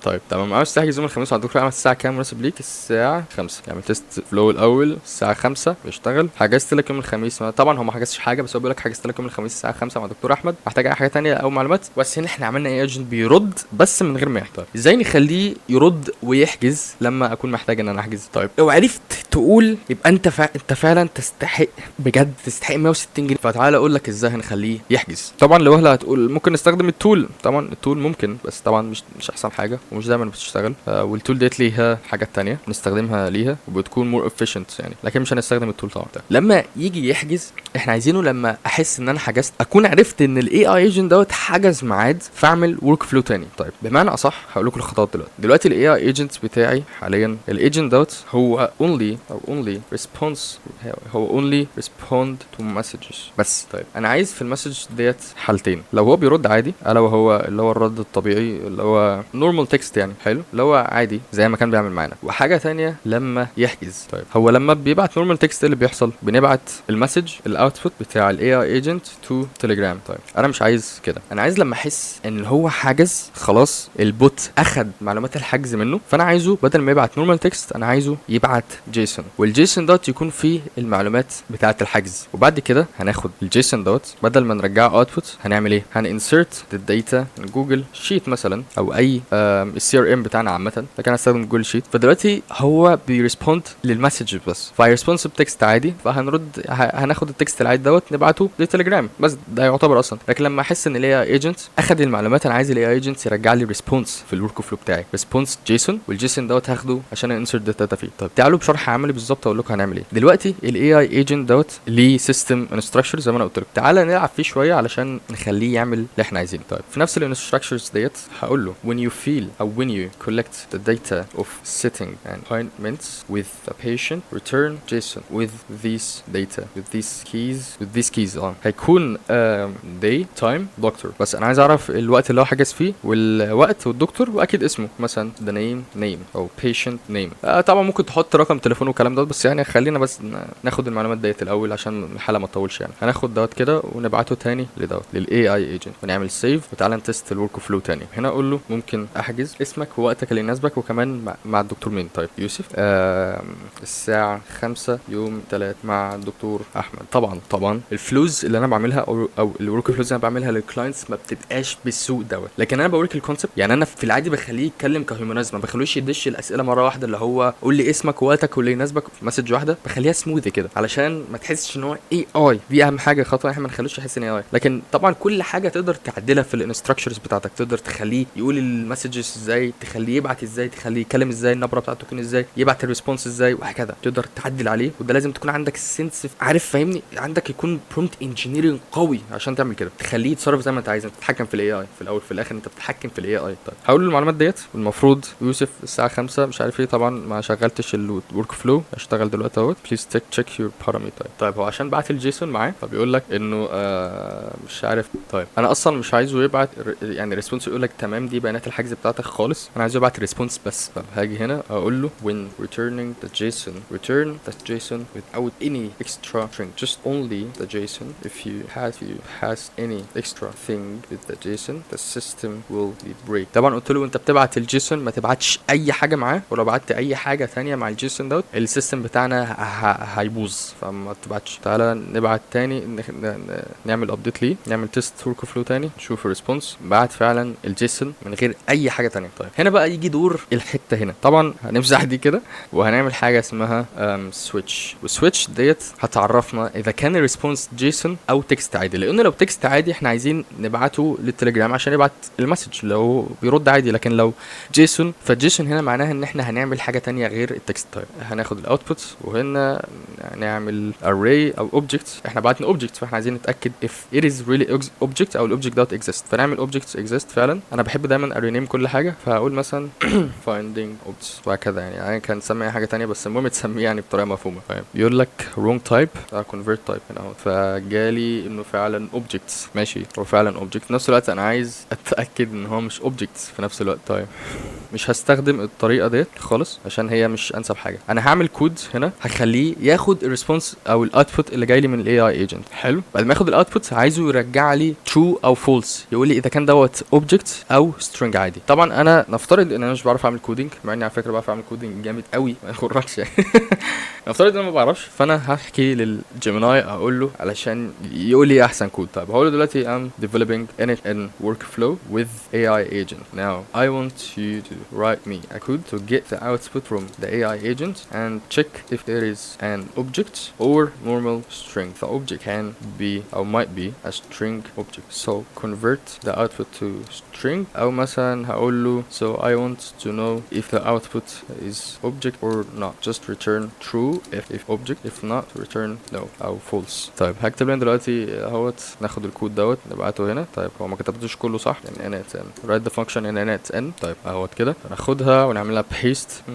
طيب تمام، عاوز تحجز يوم الخميس مع الدكتور احمد الساعة كام مناسب ليك؟ الساعة 5. يعمل test flow الاول الساعة 5 بيشتغل. حجزت لك يوم الخميس، طبعا هو ما حجزش حاجه، بس هو بيقول لك حجزت لك يوم الخميس الساعة 5 مع الدكتور احمد، محتاج اي حاجة تانية او معلومات؟ بس هنا احنا عملنا agent بيرد بس من غير ما يحتاج. ازاي نخليه يرد ويحجز لما اكون محتاج ان انا احجز؟ طيب لو عرفت تقول يبقى انت فعلا تستحق، بجد تستحق 160 جنيه. فتعالى اقول لك ازاي هنخليه يحجز. طبعا لو هتقول ممكن نستخدم ال tool، طبعا ال tool ممكن، بس طبعا مش احسن حاجة ومش دايما بتشتغل. وال tool ديت ليها حاجات تانية بنستخدمها ليها وبتكون more efficient يعني، لكن مش هنستخدم ال tool طبعا. طيب. لما يجي يحجز احنا عايزينه لما احس ان انا حجزت اكون عرفت ان ال AI agent دوت حجز ميعاد، فاعمل workflow تاني. طيب بمعنى اصح هقول لكم الخطوات دلوقتي. دلوقتي ال AI agent بتاعي حاليا، ال agent دوت هو only او only response، هو only respond to messages بس. طيب انا عايز في ال message ديت حالتين، لو هو بيرد عادي، الا وهو اللي هو الرد الطبيعي اللي هو normal text يعني، حلو، اللي هو عادي زي ما كان بيعمل معانا. وحاجه تانية لما يحجز. طيب هو لما بيبعت normal text ايه اللي بيحصل؟ بنبعت ال message ال output بتاع ال AI agent to Telegram. طيب انا مش عايز كده، انا عايز لما احس ان هو حجز خلاص، ال bot اخد معلومات الحجز منه، فانا عايزه بدل ما يبعت normal text انا عايزه يبعت JSON، وال JSON دوت يكون فيه المعلومات بتاعه الحجز. وبعد كده هناخد ال JSON دوت بدل ما نرجعه output هنعمل ايه؟ هن insert ال data من Google Sheet مثلا او اي ال CRM بتاعنا عامه، لكن انا هستخدم Google Sheet. فدلوقتي هو بي respond لل message بس، فهي response ب text عادي، فهنرد هناخد ال text العادي دوت نبعته لتليجرام بس، ده يعتبر اصلا. لكن لما احس ان ال AI agent اخد المعلومات، انا عايز ال AI agent يرجع لي response في ال workflow بتاعي، response JSON، وال JSON دوت هاخده عشان insert ال data فيه. طيب تعالوا بشرح عملي بالظبط اقول لكم هنعمل ايه. دلوقتي ال AI agent دوت ليه system instructions زي ما انا قلت لكم، تعالى نلعب فيه شوية علشان نخليه يعمل اللي احنا عايزينه. طيب في نفس ال instructions ديت هقول له when you feel او when you collect the data of setting and appointments with the patient return JSON with these data with these keys with these keys. هيكون day time doctor، بس انا عايز اعرف الوقت اللي هو حجز فيه والوقت والدكتور واكيد اسمه، مثلا the name name او patient name. طبعا ممكن تحط رقم تليفونه والكلام ده، بس يعني خلينا بس ناخد المعلومات ديت الاول عشان الحلقة ما تطولش يعني. هناخد دوت كده ونبعته تاني لدوت لل AI agent ونعمل save، وتعالى ن test ال workflow تاني. هنا اقول له ممكن احجز اسمك ووقتك اللي يناسبك وكمان مع الدكتور مين. طيب يوسف، الساعة 5 يوم 3 مع الدكتور احمد. طبعا ال flows اللي انا بعملها او ال workflows اللي انا بعملها لل clients ما بتبقاش بالسوء دوت، لكن انا بوريك ال concept. يعني انا في العادي بخليه يتكلم ك humanize، ما بخلوش يدش الاسئلة مرة واحدة اللي هو قول لي اسمك ووقتك واللي يناسبك في message واحده، بخليها سموث كده علشان ما تحسش ان هو AI. دي اهم حاجه، خطوة احنا ما نخلوش يحس ان AI. لكن طبعا كل حاجة تقدر تعدلها في ال instructions بتاعتك، تقدر تخليه يقول ال messages ازاي، تخليه يبعت ازاي، تخليه يتكلم ازاي، النبرة بتاعته تكون ازاي، يبعت ال response ازاي وهكذا، تقدر تعدل عليه. وده لازم تكون عندك sense، عارف فاهمني، عندك يكون prompt engineering قوي عشان تعمل كده، تخليه يتصرف زي ما انت عايز. انت تتحكم في ال AI في الاول في الاخر، انت بتتحكم في ال AI. طيب هقول له المعلومات ديت، المفروض يوسف الساعة 5 مش عارف ايه، طبعا ما شغلتش ال workflow، اشتغل دلوقتي اهوت. please check your parameter. طيب هو عشان بعت ال JSON معاه فبيقول لك انه مش عارف. طيب انا اصلا مش عايزه يبعت يعني response يقول لك تمام دي بيانات الحجز. الحجز بتاعتك خالص، انا عايزه يبعت response بس. طب هاجي هنا اقول له when returning the JSON، return the JSON without any extra string، just only the JSON. if you pass any extra thing with the JSON، the system will be break. طبعا قلت له انت بتبعت ال JSON ما تبعتش اي حاجة معاه، ولو بعت اي حاجة ثانية مع ال JSON دوت ال system بتاعنا هيبوظ، فما تبعتش. تعالى نبعت تاني، نعمل update ليه، نعمل test workflow تاني، نشوف ال response. بعت فعلا ال JSON من غير اي حاجة تانية. طيب هنا بقى يجي دور الحتة هنا. طبعا هنمسح دي كده وهنعمل حاجة اسمها switch، وال switch ديت هتعرفنا اذا كان ال response JSON او text عادي، لان لو text عادي احنا عايزين نبعته للتليجرام عشان يبعت ال message لو بيرد عادي، لكن لو JSON فال JSON هنا معناها ان احنا هنعمل حاجة تانية غير ال text. طيب هناخد ال output وهنا نعمل array او object. احنا بعتنا object، فاحنا عايزين نتاكد if it is really object او ال object دوت exist، فنعمل object exist. فعلا انا بحب دايما ا rename كل حاجه، فهقول مثلا finding objects وهكذا، يعني كان نسمي اي حاجة تانية بس المهم تسميه يعني بطريقة مفهومه. طيب بيقول لك wrong type، convert type هنا اهو، فجالي انه فعلا objects. ماشي، هو فعلا object. في نفس الوقت انا عايز اتاكد ان هو مش objects في نفس الوقت. طيب مش هستخدم الطريقة ديت خالص عشان هي مش انسب حاجه. انا هعمل كود هنا هخليه ياخد ال response او ال output اللي جاي لي من ال AI agent. حلو، بعد ما ياخد ال output عايزه يرجع لي true او false، يقول لي اذا كان دوت object او string عادي. طبعا انا نفترض ان انا مش بعرف اعمل coding، مع اني على فكرة بعرف اعمل coding جامد قوي، ما يغركش يعني. نفترض ان انا ما بعرفش، فانا هحكي لل Gemini اقول له علشان يقول لي احسن كود. طيب هقول له دلوقتي I'm developing n8n workflow with AI agent. now I want you to write me a code to get the output from the AI agent and check if there is an object or normal string. The object can be or might be a string object, so convert the output to string. أو مثلا هقول له so I want to know if the output is object or not, just return true if object, if not return no أو false. طيب هكتب لنا دلوقتي اهوت، ناخد الكود دوت نبعته هنا. طيب هو ما كتبتوش كله صح يعني n8n write the function in n8n. طيب اهوت كده ناخدها ونعملها paste.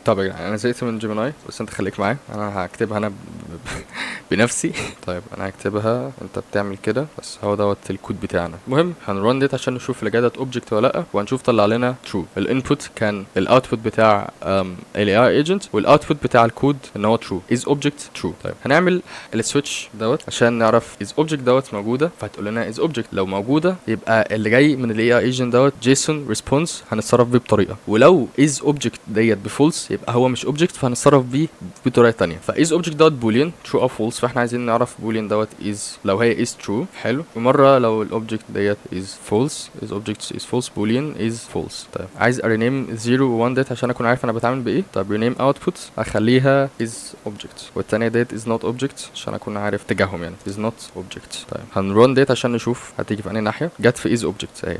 طب يا جدعان انا زهقت من Gemini، بس انت خليك معايا، انا هكتبها انا بنفسي. طيب انا هكتبها، انت بتعمل كده بس. هو دوت الكود بتاعنا. المهم هن run ديت عشان نشوف اللي جاي object ولا لا، وهنشوف طلع لنا true. ال input كان ال output بتاع ال AI agent، وال output بتاع الكود ان هو true، is object true. طيب هنعمل ال switch دوت عشان نعرف is object دوت موجوده، فهتقول لنا is object. لو موجودة يبقى اللي جاي من ال AI agent دوت JSON response هنتصرف بيه بطريقه، ولو is object ديت ب false يبقى هو مش object فهنتصرف بيه بطريقة ثانيه. ف is object دوت boolean true او false، فاحنا عايزين نعرف boolean دوت is، لو هي is true حلو، ومرة لو ال object ديت is false، is object is false، boolean is false. طيب عايز ا rename 0 و 1 ديت عشان اكون عارف انا بتعامل بايه. طيب rename output اخليها is object، والتانية ديت is not object عشان اكون عارف اتجاههم، يعني is not object. طيب هن run ديت عشان نشوف هتيجي في انهي ناحيه. جت في is object اهي،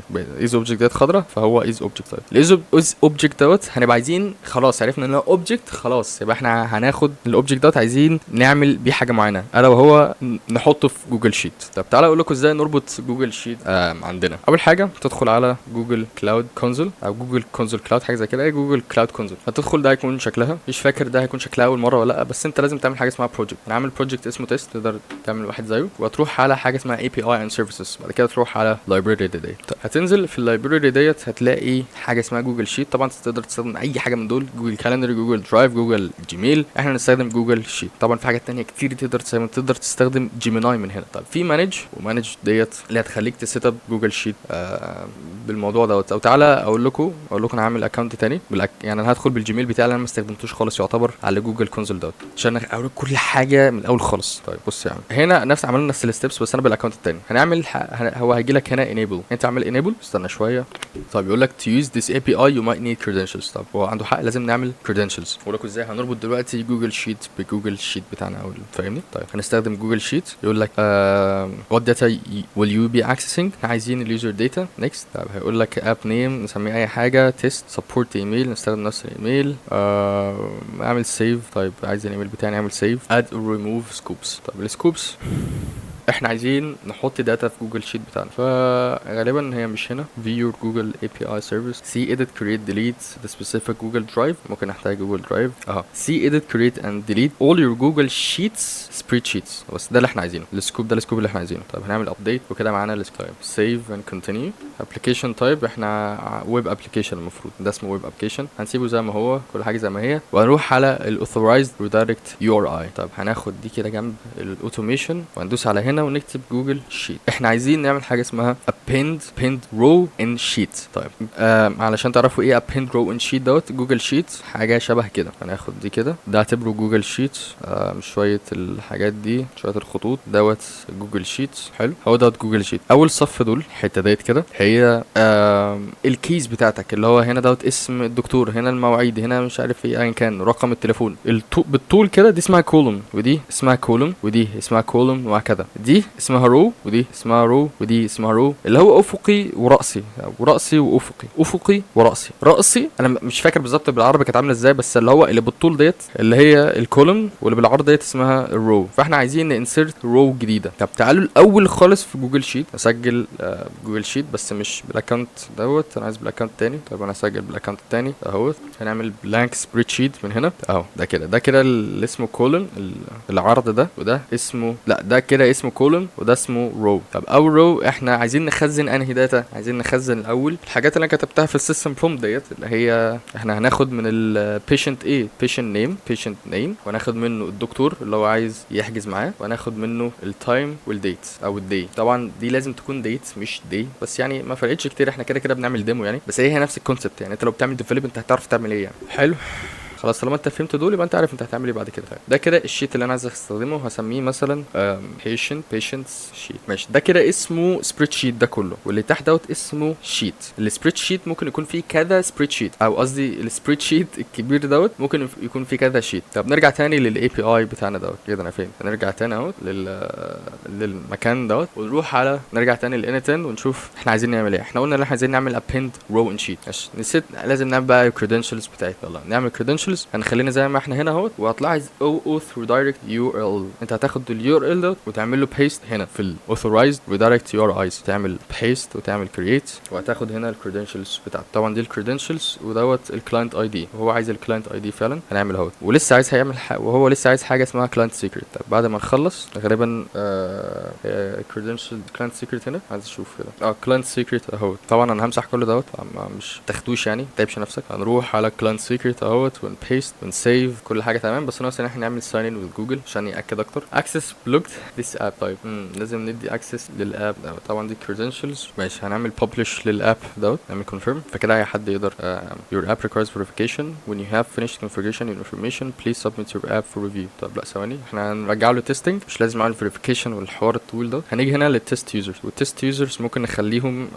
is object ديت خضرا فهو is object. طيب ال is object دوت هنبقى عايزين، خلاص عرفنا ان هو object، خلاص يبقى احنا هناخد ال object دوت عايزين نعمل بيه حاجة معينه، الا وهو نحطه في Google Sheet. طب تعالى اقول لكم ازاي نربط Google Sheet عندنا. اول حاجة تدخل على Google Cloud Console او Google Console Cloud، حاجة زي كده، ايه Google Cloud Console. هتدخل ده هيكون شكلها، مش فاكر ده هيكون شكلها اول مرة ولا لا، بس انت لازم تعمل حاجة اسمها project. انا عامل project اسمه test، تقدر تعمل واحد زيه، وهتروح على حاجة اسمها API and services، بعد كده تروح على library ديت. طيب هتنزل في ال library ديت هتلاقي حاجة اسمها Google Sheet. طبعا تقدر تستخدم اي حاجة من دول، Google Calendar، Google Drive، Google Gmail، احنا هنستخدم Google Sheet. طبعا في حاجات تانية كتير تقدر تستخدم، تقدر تستخدم Gemini من هنا. طيب في manage، و manage ديت اللي هتخليك ت set up Google Sheet بالموضوع دوت. او تعالى اقول لكم انا هعمل account تاني يعني انا هدخل بال Gmail بتاعي اللي انا ما استخدمتوش خالص يعتبر على Google Console دوت عشان اوريك كل حاجة من الاول خالص. طيب بص يا عم، هنا نفس عملنا نفس ال steps بس انا بال account التاني. هنعمل هو هيجي لك هنا enable، انت اعمل enable. استنى شويه. طيب يقول لك to use this API you might need credentials. طب هو عنده حق، لازم نعمل credentials. اقول لكم ازاي هنربط دلوقتي Google Sheet ب Google Sheet بتاعنا او فاهمني. طيب هنستخدم Google Sheet. يقول لك what data will you be accessing، احنا عايزين ال user data، next. طيب هيقول لك app name نسميه اي حاجه، test، support email نستخدم نفس الايميل، اعمل save. طيب عايز الايميل بتاعي، نعمل save. add or remove scopes. طيب ال scopes احنا عايزين نحط data في Google Sheet بتاعنا، فغالبا هي مش هنا. view your Google API service، see edit create delete the specific Google Drive. ممكن نحتاج Google Drive اهو. see edit create and delete all your Google Sheets spreadsheets. بس ده اللي احنا عايزينه، ال scope ده ال scope اللي احنا عايزينه. طيب هنعمل update وكده معانا ال scope. طيب save and continue. application type احنا web application، المفروض ده اسمه web application، هنسيبه زي ما هو، كل حاجة زي ما هي. وهنروح على ال authorized redirect URI. طب هناخد دي كده جنب ال automation وهندوس على هنا ونكتب Google Sheet. احنا عايزين نعمل حاجة اسمها append row in sheet. طيب علشان تعرفوا ايه append row in sheet دوت، Google Sheet حاجة شبه كده. هناخد دي كده، ده اعتبره Google Sheet، شوية الحاجات دي، شوية الخطوط دوت Google Sheet. حلو، هو دوت Google Sheet. اول صف دول الحتة ديت كده هي ال keys بتاعتك، اللي هو هنا دوت اسم الدكتور، هنا المواعيد، هنا مش عارف ايه، ايا كان رقم التليفون. بالطول كده دي اسمها column، ودي اسمها column، ودي اسمها column، وهكذا. دي اسمها row، ودي اسمها row، ودي اسمها row، اللي هو افقي وراسي، وراسي وافقي، افقي وراسي، راسي. انا مش فاكر بالظبط بالعربي كانت عامله ازاي، بس اللي هو اللي بالطول ديت اللي هي ال column، واللي بالعرض ديت اسمها ال row. فاحنا عايزين ن insert row جديده. طب تعالوا الاول خالص في Google Sheet اسجل Google Sheet، بس مش بال account دوت، انا عايز بال account التاني. طيب انا هسجل بال account التاني اهوت. هنعمل blank spreadsheet من هنا اهو. ده كده اللي اسمه column العرض ده، وده اسمه، لا ده كده اسمه column وده اسمه row. طب اول row احنا عايزين نخزن انهي data؟ عايزين نخزن الاول الحاجات اللي انا كتبتها في ال system prompt ديت، اللي هي احنا هناخد من ال patient ايه؟ patient name، patient name، وهناخد منه الدكتور اللي هو عايز يحجز معاه، وهناخد منه ال time وال date او ال day. طبعا دي لازم تكون date مش day، بس يعني ما فرقتش كتير، احنا كده كده بنعمل demo يعني، بس هي نفس ال concept يعني. انت لو بتعمل develop انت هتعرف تعمل ايه يعني. حلو، خلاص طالما انت فهمت دول يبقى انت عارف انت هتعمل ايه بعد كده. طيب ده كده ال sheet اللي انا عايز استخدمه، هسميه مثلا patients sheet. ماشي، ده كده اسمه spreadsheet ده كله، واللي تحت دوت اسمه sheet. ال spreadsheet ممكن يكون فيه كذا spreadsheet، او قصدي ال spreadsheet الكبير دوت ممكن يكون فيه كذا sheet. طب نرجع تاني لل API بتاعنا دوت كده. انا فين؟ نرجع تاني اهو للمكان دوت، ونروح على نرجع تاني لل n8n ونشوف احنا عايزين نعمل ايه. احنا قلنا ان احنا عايزين نعمل append row in sheet. ماشي، نسيت لازم نعمل بقى credentials بتاعتنا. يلا نعمل credentials. هنخلينا زي ما احنا هنا اهوت، وهتلاحظ OAuth redirect URL. انت هتاخد ال URL دوت وتعمل له paste هنا في ال authorized redirect URIs، تعمل paste وتعمل create، وهتاخد هنا ال credentials بتاعته. طبعا دي ال credentials ودوت ال client ID، وهو عايز ال client ID فعلا. هنعمل اهوت، ولسه عايز هيعمل وهو لسه عايز حاجة اسمها client secret. طب بعد ما نخلص غالبا credential client secret هنا، عايز اشوف كده client secret اهوت. طبعا انا همسح كل دوت، مش تاخدوش يعني، متعبش نفسك. هنروح على client secret اهوت ون paste ون save، كل حاجة تمام. بس ناقص ان احنا نعمل sign in with Google عشان ياكد اكتر. access blocked this app. طيب لازم ندي access لل app دوت. طبعا دي credentials. ماشي، هنعمل publish لل app دوت، نعمل confirm، فكده اي حد يقدر. your app requires verification. when you have finished configuration your information please submit your app for review. طب لا ثواني، احنا هنرجع له testing، مش لازم نعمل verification والحوار الطويل ده. هنيجي هنا لل test users، وال test users ممكن نخليهم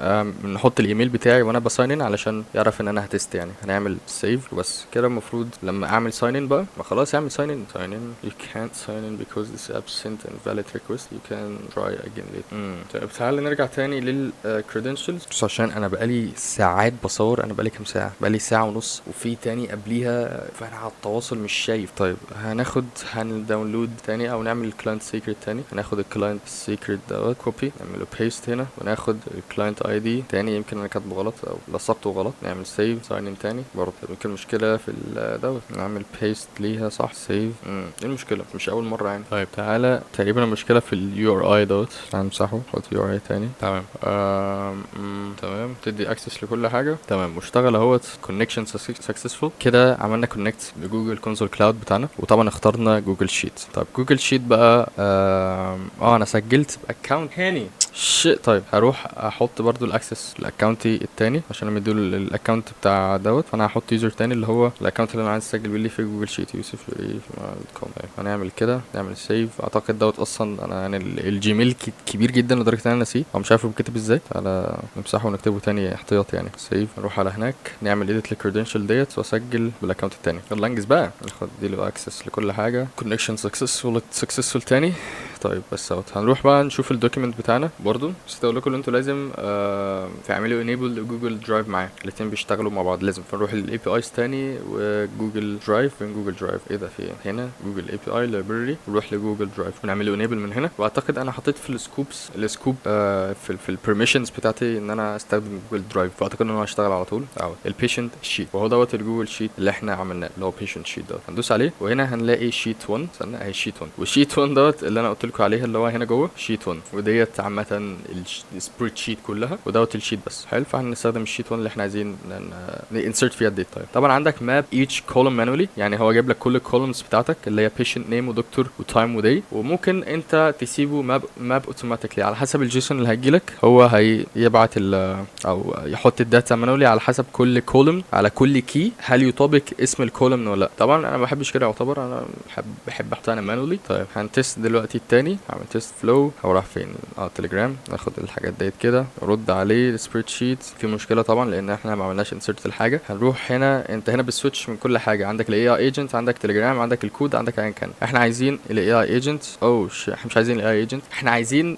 نحط الايميل بتاعي وانا ب sign in علشان يعرف ان انا ه test يعني. هنعمل save وبس كده. المفروض لما اعمل sign in بقى، ما خلاص اعمل sign in. sign in، you can't sign in because this app sent invalid request، you can try again later. طيب تعالى نرجع تاني لل credentials، بس عشان انا بقالي ساعات بصور، انا بقالي كام ساعه؟ بقالي ساعة ونص، وفي تاني قبليها، فانا على التواصل مش شايف. طيب هناخد هن download تاني او نعمل client secret تاني. هناخد ال client secret دوت copy، نعمله paste هنا، وناخد ال client ID تاني، يمكن انا كاتبه غلط او لصقته غلط. نعمل save، sign in تاني برضه. يمكن مشكلة في دوت، نعمل paste ليها صح، save. ايه المشكله؟ مش اول مرة يعني. طيب تعالى، تقريبا المشكلة في ال URI دوت، هنمسحه، نحط URI تاني. تمام تمام، تدي access لكل حاجة. تمام، واشتغل اهوت، connection successful. كده عملنا connect ل Google Console Cloud بتاعنا، وطبعا اخترنا Google Sheet. طيب Google Sheet بقى انا سجلت ب account تاني، shit. طيب هروح احط برضو ال access ل account ي التاني عشان انا مديله ال account بتاع دوت، فانا هحط user تاني اللي هو ال account اللي انا عايز اسجل بيه في Google Sheet، يوسف شريف com. طيب هنعمل كده، نعمل save. اعتقد دوت اصلا انا يعني ال Gmail كبير جدا لدرجة ان انا ناسيه او مش عارف هو بيتكتب ازاي. تعالى نمسحه ونكتبه تاني احتياطي يعني. save، نروح على هناك نعمل edit لل credential ديت واسجل بال account التاني. يلا انجز بقى، ناخد دي له access لكل حاجه. connection successful، successful تاني. طيب بس اهوت. هنروح بقى نشوف ال document بتاعنا. برضو بس اقول لكم ان انتوا لازم تعملوا enable ل Google Drive معاه، الاثنين بيشتغلوا مع بعض لازم. فنروح ال APIs تاني و Google Drive. فين Google Drive؟ ايه ده؟ في ايه هنا؟ Google API library، نروح ل Google Drive ونعمل له enable من هنا. واعتقد انا حطيت في ال scopes ال scope في ال permissions بتاعتي ان انا استخدم Google Drive، فاعتقد ان انا هشتغل على طول اهو ال patient sheet، وهو دوت ال Google Sheet اللي احنا عملناه اللي هو patient sheet دوت. هندوس عليه وهنا هنلاقي sheet 1. استنى، اهي sheet 1، و sheet 1 دوت اللي انا قلت لكم عليها اللي هو هنا جوه sheet 1، وديت عامة ال spreadsheet كلها، ودوت ال sheet بس. حلو، فاحنا نستخدم ال sheet 1 اللي احنا عايزين ن insert فيها ال data. طيب طبعا عندك map each column manually، يعني هو جايب لك كل ال columns بتاعتك اللي هي patient name و doctor و time و day، وممكن انت تسيبه map automatically على حسب ال JSON اللي هيجيلك. هو هيبعت او يحط ال data manually على حسب كل column، على كل key هل يطابق اسم ال column ولا لا. طبعا انا ما بحبش كده، يعتبر انا بحب احطها انا manually. طيب هن test دلوقتي التاني، هعمل test flow. هو راح فين؟ تليجرام. ناخد الحاجات ديت كده، نرد عليه ال spreadsheet. في مشكلة طبعا لان احنا ما عملناش insert الحاجه. هنروح هنا، انت هنا بال switch من كل حاجه، عندك ال AI agent، عندك تليجرام، عندك الكود، عندك ايا كان. احنا عايزين ال AI agent. oh احنا مش عايزين ال AI agent، احنا عايزين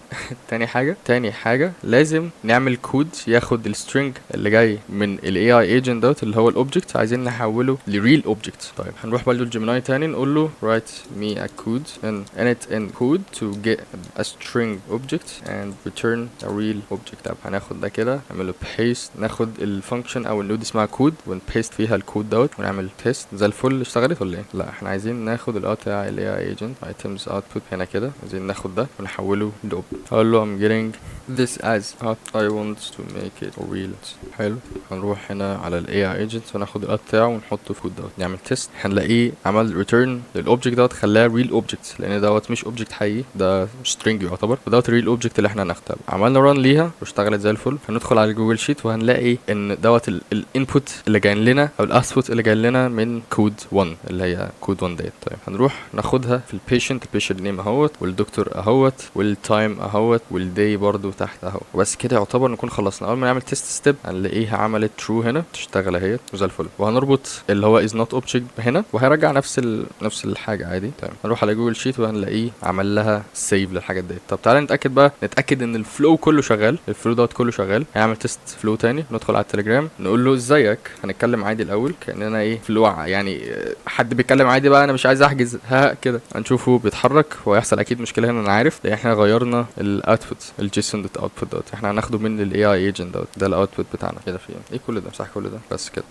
تاني حاجه لازم نعمل كود ياخد ال string اللي جاي من ال AI agent دوت اللي هو ال object، عايزين نحوله ل real object. طيب هنروح برضه ل Gemini تاني، نقول له write me a code in n8n code to get a string object and return a real object. طب هناخد ده كده، نعمل له paste، ناخد ال function او ال node اسمها code ون paste فيها الكود دوت ونعمل test. زي الفل. اشتغلت ولا ايه؟ لا، احنا عايزين ناخد ال out بتاع ال AI agent items output هنا كده، عايزين ناخد ده ونحوله ل object. هقول له I'm getting this as out، I want to make it real. حلو، هنروح هنا على ال AI agent وناخد ال out بتاعه ونحطه في كود دوت، نعمل test. هنلاقيه عمل return لل object دوت، خلاه real object لان دوت مش object حقيقي، ده string يعتبر، ودوت real object اللي احنا هناخده. عملنا run ليها واشتغلت زي الفل. هندخل على Google Sheet وهنلاقي ان دوت ال input اللي جاي لنا او ال output اللي جاي لنا من كود 1 اللي هي كود 1 ديت. طيب هنروح ناخدها في ال patient، ال patient name اهوت، والدكتور اهوت، وال time اهوت، وال day برضو تحت اهو. وبس كده يعتبر نكون خلصنا. اول ما نعمل test step هنلاقيها عملت true هنا، تشتغل اهيت وزي الفل. وهنربط اللي هو is not object هنا وهيرجع نفس الحاجة عادي. تمام، هنروح على Google Sheet وهنلاقيه عمل لها save للحاجات ديت. طب تعالى نتاكد بقى، نتاكد ان ال flow كله شغال، ال flow دوت كله شغال. هنعمل test flow تاني، ندخل على التليجرام نقول له ازيك. هنتكلم عادي الاول كاننا ايه flow يعني حد بيتكلم عادي بقى، انا مش عايز احجز ها كده. هنشوفه بيتحرك وهيحصل اكيد مشكلة هنا، انا عارف، لان احنا غيرنا ال output، ال JSON dot output دوت احنا هناخده من ال AI agent دوت، ده ال output بتاعنا كده. في ايه كل ده؟ امسح كل ده بس كده.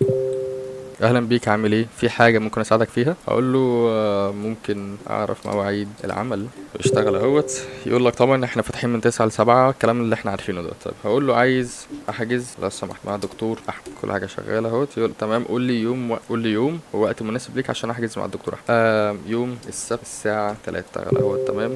اهلا بيك، عامل ايه؟ في حاجة ممكن اساعدك فيها؟ اقول له ممكن اعرف مواعيد العمل؟ اشتغل اهوت. يقول لك طبعا احنا فاتحين من 9 ل 7، الكلام اللي احنا عارفينه ده. طيب هقول له عايز احجز لو سمحت مع دكتور احمد. كل حاجة شغالة اهوت. يقول تمام، قول لي يوم ووقت مناسب ليك عشان احجز مع الدكتور احمد. يوم السبت الساعة 3. اشتغل اهوت. تمام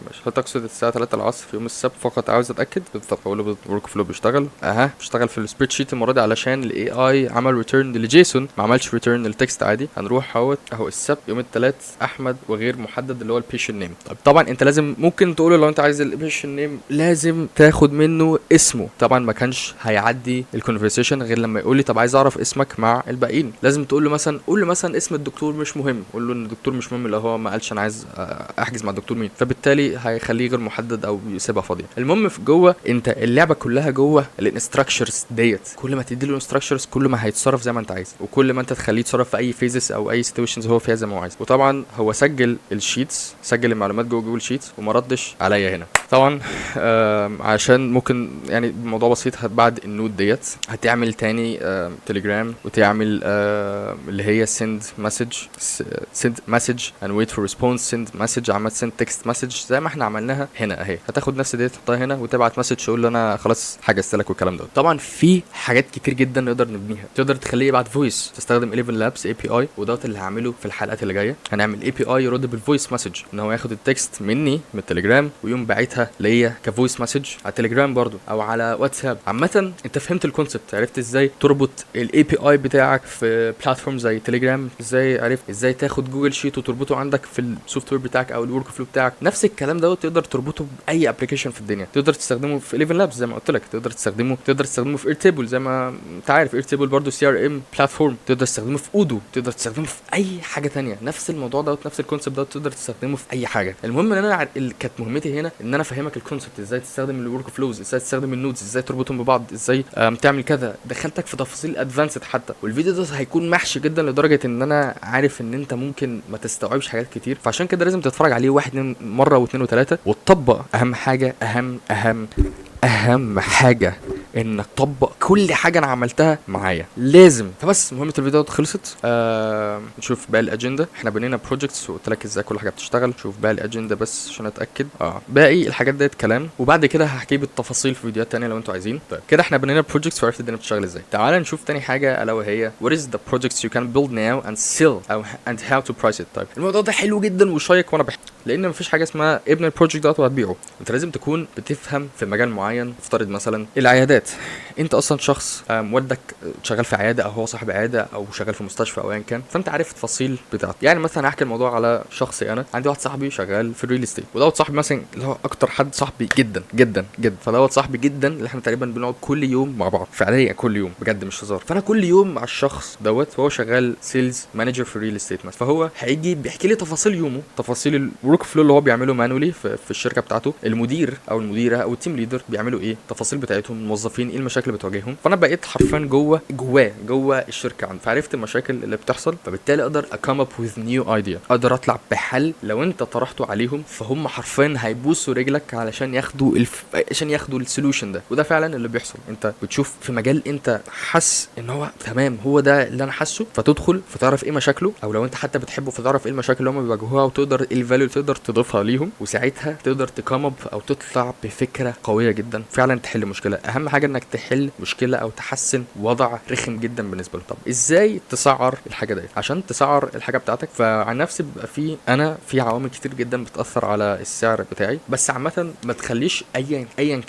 ماشي. هل تقصد الساعة 3 العصر في يوم السبت؟ فقط عاوز اتأكد. بالضبط. اقول له workflow بيشتغل اها، بيشتغل في ال spreadsheet المرة دي علشان ال AI عمل return لل JSON، ما عملش return لل text عادي. هنروح اهوت اهو السبت يوم الثلاث احمد وغير محدد اللي هو ال patient name. طيب طبعا انت لازم ممكن تقول لو انت عايز ال patient name لازم تاخد منه اسمه. طبعا ما كانش هيعدي ال conversation غير لما يقول لي طب عايز اعرف اسمك مع الباقيين. لازم تقول له مثلا، قول له مثلا اسم الدكتور مش مهم، قول له ان الدكتور مش مهم لو هو ما قالش انا عايز احجز مع الدكتور مين، فبالتالي هيخليه غير محدد او يسيبها فاضية. المهم في جوه انت اللعبة كلها جوه ال instructions ديت، كل ما تدي له instructions كل ما هيتصرف زي ما انت عايز، وكل ما انت تخليه يتصرف في اي phases او اي situations هو فيها زي ما هو عايز. وطبعا هو سجل ال sheets، سجل المعلومات جوه Google Sheets وما ردش عليا هنا طبعا عشان ممكن يعني الموضوع بسيط. بعد ال node ديت هتعمل تاني تليجرام وتعمل اللي هي send message، send message and wait for response، send message، عملت send text message زي ما احنا عملناها هنا اهي. هتاخد نفس ديت تحطها هنا وتبعت message تقول له انا خلاص حجزت لك والكلام ده. طبعا في حاجات كتير جدا نقدر نبنيها، تقدر تخليه يبعت voice، تستخدم 11 Labs API، ودوت اللي هعمله في الحلقات اللي جايه. هنعمل API يرد بال voice message، ان هو ياخد ال text مني من التليجرام ويقوم باعتها ليا ك voice message على التليجرام برضو او على واتساب. عامة انت فهمت ال concept، عرفت ازاي تربط ال API بتاعك في platform زي تليجرام، ازاي عرفت ازاي تاخد Google Sheet وتربطه عندك في ال software بتاعك او ال workflow بتاعك. نفس الكلام الكلام دوت تقدر تربطه باي application في الدنيا. تقدر تستخدمه في ElevenLabs زي ما قلت لك، تقدر تستخدمه في Airtable، زي ما انت عارف Airtable برضه CRM platform، تقدر تستخدمه في Odoo، تقدر تستخدمه في اي حاجة تانية. نفس الموضوع دوت، نفس ال concept دوت تقدر تستخدمه في اي حاجه. المهم ان انا كانت مهمتي هنا ان انا افهمك ال concept، ازاي تستخدم ال workflows، ازاي تستخدم ال nodes، ازاي تربطهم ببعض، ازاي تعمل كذا. دخلتك في تفاصيل advanced حتى، والفيديو ده هيكون محشي جدا لدرجة ان انا عارف ان انت ممكن ما تستوعبش حاجات كتير، فعشان كده لازم تتفرج عليه واحد اتنين مرة واثنين وثلاثة وتطبق. اهم حاجه، اهم اهم اهم حاجة انك تطبق كل حاجة انا عملتها معايا، لازم. فبس مهمة الفيديو خلصت. نشوف باقي الاجنده. احنا بنينا projects وقلت لك ازاي كل حاجة بتشتغل. شوف باقي الاجندة بس عشان اتاكد. باقي الحاجات ديت كلام، وبعد كده هحكيه بالتفاصيل في فيديوهات تانية لو انتوا عايزين. طيب كده احنا بنينا projects وعرفت الدنيا بتشتغل ازاي. تعال نشوف تاني حاجه، الا وهي what is the projects you can build now and sell او and how to price it. طيب الموضوع ده حلو جدا وشيق وانا بحب، لان مفيش حاجة اسمها ابني ال project دوت وهتبيعه. انت لازم تكون بتفهم في مجال معين. افترض مثلا العيادات، انت اصلا شخص والدك شغال في عيادة او هو صاحب عيادة او شغال في مستشفى او ايا كان، فانت عارف التفاصيل بتاعته. يعني مثلا هحكي الموضوع على شخصي، انا عندي واحد صاحبي شغال في ال real estate، ودوت صاحبي مثلا اللي هو اكتر حد صاحبي جدا جدا جدا. فدوت صاحبي جدا اللي احنا تقريبا بنقعد كل يوم مع بعض، فعليا كل يوم بجد مش هزار. فانا كل يوم مع الشخص دوت، وهو شغال sales manager في ال real estate مثلا، فهو هيجي بيحكي لي تفاصيل يومه، تفاصيل ال workflow اللي هو بيعمله manually في الشركة بتاعته، المدير او المديرة او ال team leader بيعملوا ايه، التفاصيل بتاعتهم، الموظفين ايه المشاكل اللي بتواجههم. فانا بقيت حرفيا جوه جوه الشركة عنده، فعرفت المشاكل اللي بتحصل، فبالتالي اقدر come up with new idea، اقدر اطلع بحل لو انت طرحته عليهم فهم حرفيا هيبوسوا رجلك عشان ياخدوا ال solution ده. وده فعلا اللي بيحصل. انت بتشوف في مجال انت حاسس ان هو تمام، هو ده اللي انا حاسه، فتدخل فتعرف ايه مشاكله، او لو انت حتى بتحبه فتعرف ايه المشاكل اللي هم بيواجهوها وتقدر ايه ال value اللي تقدر تضيفها ليهم، وساعتها تقدر ت come up او تطلع بفكره قوية جدا فعلا تحل مشكله. اهم حاجة انك تحل مشكلة او تحسن وضع رخم جدا بالنسبة له. طب ازاي تسعر الحاجة ديت؟ عشان تسعر الحاجة بتاعتك، فعن نفسي بيبقى في انا في عوامل كتير جدا بتاثر على السعر بتاعي، بس عامة ما تخليش ايا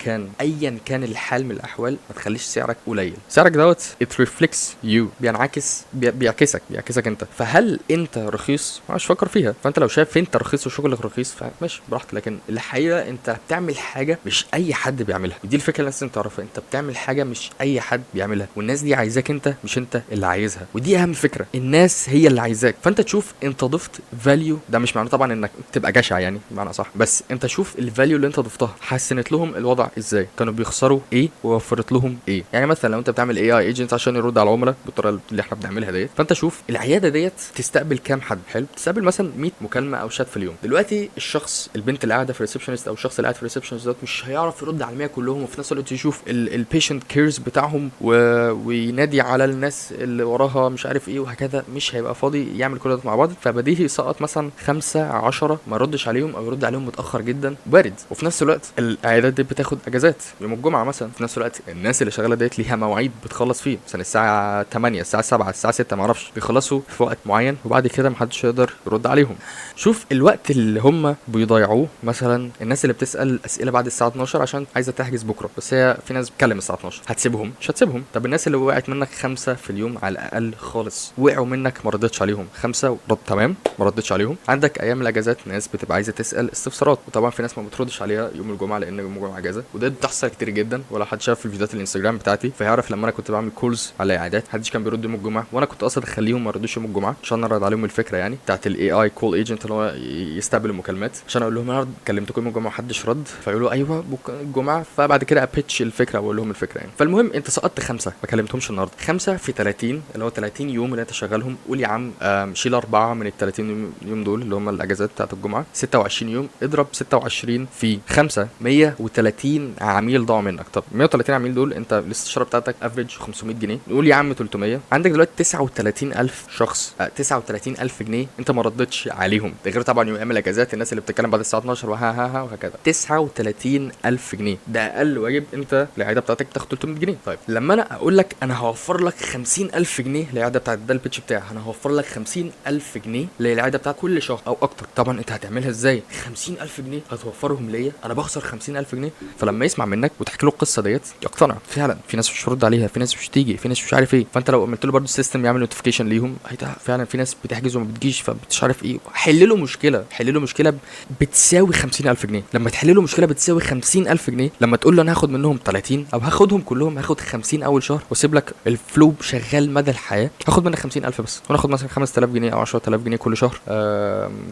كان الحال من الاحوال ما تخليش سعرك قليل. سعرك دوت it reflects you، بينعكس بيعكسك، بيعكسك انت. فهل انت رخيص؟ مش فكر فيها. فانت لو شايف انت رخيص وشغلك رخيص فماشي براحتك، لكن الحقيقة انت بتعمل حاجة مش اي حد بيعملها، ودي الفكرة اللي لازم تعرفها. انت بتعمل حاجة مش اي حد بيعملها، والناس دي عايزاك انت، مش انت اللي عايزها، ودي اهم فكره، الناس هي اللي عايزاك. فانت تشوف انت ضفت value، ده مش معناه طبعا انك تبقى جشع يعني بمعنى صح، بس انت شوف ال value اللي انت ضفتها حسنت لهم الوضع ازاي، كانوا بيخسروا ايه ووفرت لهم ايه. يعني مثلا لو انت بتعمل AI agent عشان يرد على العملاء بالطريقة اللي احنا بنعملها ديت، فانت شوف العيادة ديت تستقبل كام حد. حلو، تستقبل مثلا 100 مكالمة او شات في اليوم. دلوقتي الشخص، البنت اللي قاعدة في ال receptionist او الشخص اللي قاعد في ال receptionist دوت مش هيعرف يرد على 100 كلهم، وفي نفس الوقت يشوف ال patient cares بتاعهم وينادي على الناس اللي وراها مش عارف ايه وهكذا، مش هيبقى فاضي يعمل كل ده مع بعض. فبديهي يسقط مثلا 5 10 ما يردش عليهم او يرد عليهم متاخر جدا، وارد. وفي نفس الوقت العيادات دي بتاخد اجازات يوم الجمعة مثلا، في نفس الوقت الناس اللي شغالة ديت ليها مواعيد بتخلص فيه، مثلا الساعة 8 الساعة 7 الساعة 6 ما اعرفش، بيخلصوا في وقت معين وبعد كده محدش يقدر يرد عليهم. شوف الوقت اللي هم بيضيعوه، مثلا الناس اللي بتسال اسئلة بعد الساعة 12 عشان عايزه تحجز بكره، بس هي في ناس بتكلم الساعة 12، هتسيبهم؟ مش هتسيبهم. طب الناس اللي وقعت منك 5 في اليوم على الاقل خالص، وقعوا منك ما ردتش عليهم 5 رد، تمام، ما ردتش عليهم. عندك ايام الاجازات ناس بتبقى عايزه تسال استفسارات، وطبعا في ناس ما بتردش عليها يوم الجمعة لان يوم الجمعة اجازه، وده بتحصل كتير جدا. ولو حد شاف الفيديوهات الانستجرام بتاعتي فيعرف لما انا كنت بعمل calls على عيادات محدش كان بيرد يوم الجمعه، وانا كنت قاصد اخليهم ما يردوش يوم الجمعة عشان ارد عليهم الفكرة يعني بتاعت ال AI call agent اللي هو يستقبل المكالمات، عشان اقول لهم انا كلمتكم يوم الجمعة ومحدش رد، فيقولوا ايوه بكره الجمعه، فبعد كده ا pitch الفكرة واقول لهم الفكرة يعني. فالمهم انت سقطت 5 ما كلمتهمش النهارده، 5 في 30 اللي هو 30 يوم اللي انت شغالهم، قول يا عم شيل 4 من ال 30 يوم دول اللي هم الاجازات بتاعت الجمعه، 26 يوم، اضرب 26 في 5، 130 عميل ضاعوا منك. طب 130 عميل دول انت الاستشارة بتاعتك average 500 جنيه، نقول يا عم 300، عندك دلوقتي 39000 شخص، 39000 جنيه انت ما ردتش عليهم، ده غير طبعا يوم الاجازات الناس اللي بتتكلم بعد الساعة 12 وها ها ها وهكذا. 39000 جنيه ده اقل واجب، انت العيادة بتاعتك بتاخد 300 جنيه. طيب لما انا اقول لك انا هوفر لك 50000 جنيه للعياده بتاعت ده، ال pitch بتاعي انا هوفر لك 50000 جنيه للعياده بتاعت كل شهر او اكتر، طبعا انت هتعملها ازاي؟ 50000 جنيه هتوفرهم ليا؟ انا بخسر 50000 جنيه؟ فلما يسمع منك وتحكي له القصة ديت يقتنع. فعلا في ناس مش هترد عليها، في ناس مش تيجي، في ناس مش عارف ايه. فانت لو عملت له برده system يعمل notification ليهم، هيدا فعلا في ناس بتحجز وما بتجيش فمش عارف ايه. حل له مشكله، حل تحل له مشكلة بتساوي 50000 جنيه، لما تحل له مشكلة بتساوي 50000 جنيه، لما تقول له انا هاخد منهم 30 او هاخدهم كلهم، هاخد 50 اول شهر واسيب لك ال flow شغال مدى الحياة، هاخد منك 50000 بس، وانا اخد مثلا 5000 جنيه او 10000 جنيه كل شهر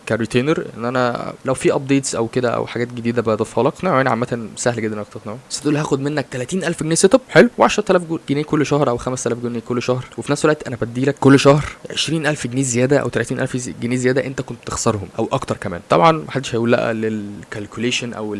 ك retainer، ان انا لو في updates او كده او حاجات جديدة بضيفها لك. اقنعه يعني، عامة سهل جدا انك تقنعه. بس تقول هاخد منك 30000 جنيه setup حلو، و10000 جنيه كل شهر او 5000 جنيه كل شهر، وفي نفس الوقت انا بدي لك كل شهر 20000 جنيه زيادة او 30000 جنيه زيادة انت كنت تخسرهم او اكتر كمان. طبعا محدش هيقول لا لل calculation او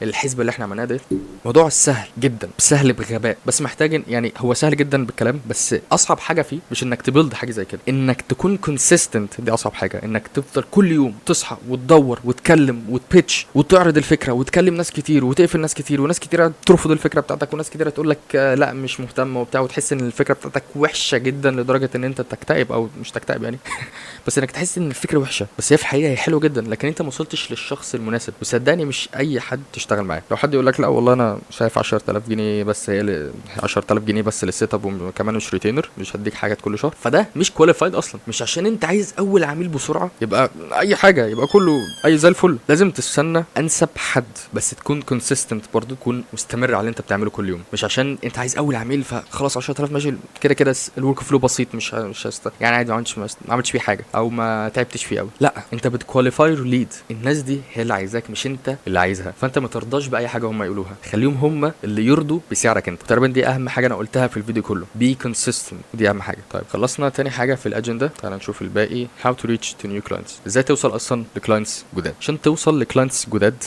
الحسبة اللي احنا عملناها ديت. موضوع سهل جدا، سهل بغباء، بس محتاج يعني هو سهل جدا بالكلام، بس اصعب حاجة فيه مش انك ت build حاجة زي كده، انك تكون consistent، دي اصعب حاجة، انك تفضل كل يوم تصحى وتدور وتكلم وت pitch وتعرض الفكرة وتكلم ناس كتير وتقفل ناس كتير، وناس كتير ترفض الفكرة بتاعتك، وناس كتير تقول لك لا مش مهتم وبتاع، وتحس ان الفكرة بتاعتك وحشة جدا لدرجة ان انت تكتئب، او مش تكتئب يعني بس انك تحس ان الفكرة وحشة، بس هي في الحقيقة هي حلوة جدا، لكن انت ما وصلتش للشخص المناسب. وصدقني مش اي حد تشتغل معاه. لو حد يقول لك لا والله انا شايف 10000 جنيه بس، هي 10000 جنيه بس لل setup وكمان مش retainer، مش هديك حاجات كل شهر، فده مش qualified اصلا. مش عشان انت عايز اول عميل بسرعة يبقى اي حاجة، يبقى كله اي زي الفل. لازم تستنى انسب حد، بس تكون consistent برضه، تكون مستمر على اللي انت بتعمله كل يوم. مش عشان انت عايز اول عميل فخلاص 10000 ماشي كده كده ال workflow بسيط، مش هست... يعني عادي، ما عملتش فيه حاجة او ما تعبتش فيه قوي. لا، انت بت qualify lead، الناس دي هي اللي عايزاك مش انت اللي عايزها، فانت ما ترضاش باي حاجة هم يقولوها، خليهم هم اللي يرضوا بسعرك انت. تقريبا دي اهم حاجة انا قلتها في الفيديو كله، be consistent، دي اهم حاجة. طيب خلصنا تاني حاجة في الاجندة، تعال نشوف الباقي. how to reach to new clients، ازاي توصل اصلا ل clients جداد. عشان توصل ل clients جداد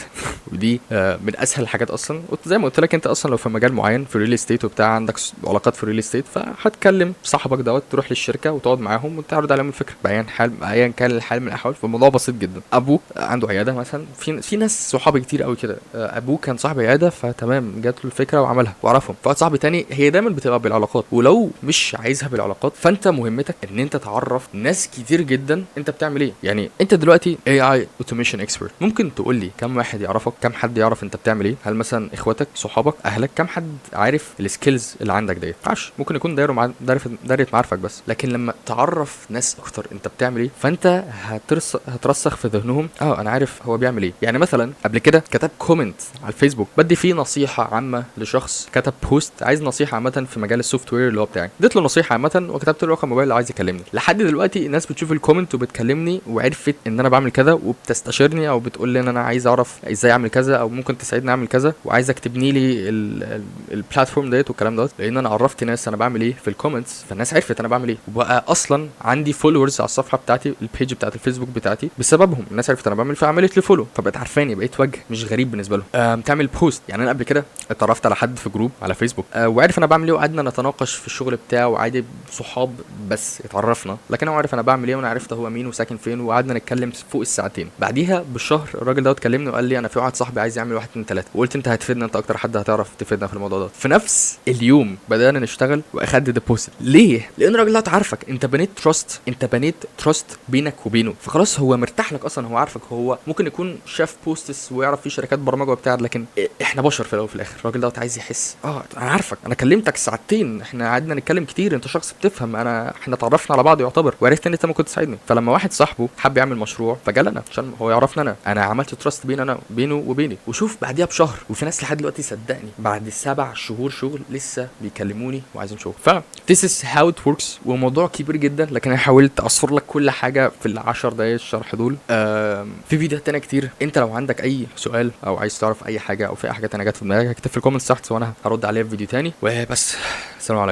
ودي من اسهل الحاجات اصلا. زي ما قلت لك انت اصلا لو في مجال معين في real estate وبتاع، عندك علاقات في real estate، فهتكلم صاحبك دوت، تروح للشركة وتقعد معاهم وتعرض عليهم الفكرة بايا حال، ايا كان الحال من الاحوال. فالموضوع بسيط جدا. ابوه عنده عيادة مثلا، في ناس صحابي كتير قوي كده، ابوه كان صاحب عيادة، فتمام جات له الفكرة وعملها وعرفهم. فواحد صاحبي تاني، هي دايما بتبقى بالعلاقات، ولو مش عايزها بالعلاقات فانت مهمتك ان انت تعرف ناس كتير جدا انت بتعمل ايه. يعني انت دلوقتي AI automation expert، ممكن تقول لي كم واحد يعرفك؟ كم حد يعرف انت بتعمل ايه؟ هل مثلا اخواتك، صحابك، اهلك، كم حد عارف ال skills اللي عندك ديت؟ معرفش، ممكن يكون دايرة مع دايرة معارفك بس. لكن لما تعرف ناس اكتر انت بتعمل ايه، فانت هترسخ في ذهنهم انا عارف هو بيعمل ايه. يعني مثلا قبل كده كتبت comment على الفيسبوك بدي فيه نصيحة عامة لشخص كتب post عايز نصيحة عامة في مجال ال software اللي هو بتاعي، اديت له نصيحة عامة وكتبت له رقم موبايل لو عايز يكلمني. لحد دلوقتي الناس بتشوف ال comment وبتكلمني وعرفت ان انا بعمل كذا، وبتستشيرني او بتقول لي ان انا عايز اعرف ازاي اعمل كذا، او ممكن تساعدني اعمل كذا، وعايزك تبني لي ال platform ديت والكلام دوت، لان انا عرفت ناس انا بعمل ايه في ال comments، فالناس عرفت انا بعمل ايه، وبقى اصلا عندي followers على الصفحة بتاعتي، ال page بتاعت الفيسبوك بتاعتي، بسببهم الناس عرفت انا بعمل، فعملت لي follow، فبقت عارفاني، بقيت وجه مش غريب بالنسبة لهم. تعمل post، يعني انا قبل كده اتعرفت على حد في group على فيسبوك، وعرف انا بعمل ايه، وقعدنا نتناقش في الشغل بتاعه وعادي صحاب بس اتعرفنا، لكن هو عارف انا بعمل ايه وانا عرفت هو مين وساكن فين، وقعدنا نتكلم فوق الساعتين. بعديها بشهر الراجل ده كلمني وقال لي انا في واحد صاحبي عايز يعمل 1 2 3، وقلت انت هتفيدنا، انت اكتر حد هتعرف تفيدنا في الموضوع ده. في نفس اليوم بدانا نشتغل واخدت deposit. ليه؟ لان الراجل ده عارفك، انت بنيت trust، انت بنيت trust بينك وبينه، فخلاص هو مرتاح لك اصلا، هو عارفك، هو ممكن يكون شاف posts ويعرف في شركات برمجة وبتاع، لكن احنا بشر في الاول وفي الاخر. الراجل دوت عايز يحس انا عارفك، انا كلمتك ساعتين، احنا قعدنا نتكلم كتير، انت شخص بتفهم، احنا اتعرفنا على بعض يعتبر، وعرفت ان انت ممكن تساعدني. فلما واحد صاحبه حب يعمل مشروع فجالنا عشان هو يعرفنا، انا عملت trust بين انا بينه وبيني. وشوف بعديها بشهر، وفي ناس لحد دلوقتي صدقني بعد 7 شهور شغل لسه بيكلموني وعايزين شغل. ف this is how it works، وموضوع كبير جدا، لكن انا حاولت اعصر لك كل حاجة في ال10 دقايق الشرح دول. في فيديوهات تانية كتير، انت لو عندك اي سؤال او عايز تعرف اي حاجة او في اي حاجة تانية جت في دماغك اكتب في ال comments تحت وانا هرد عليها في فيديو تاني. وبس، السلام عليكم.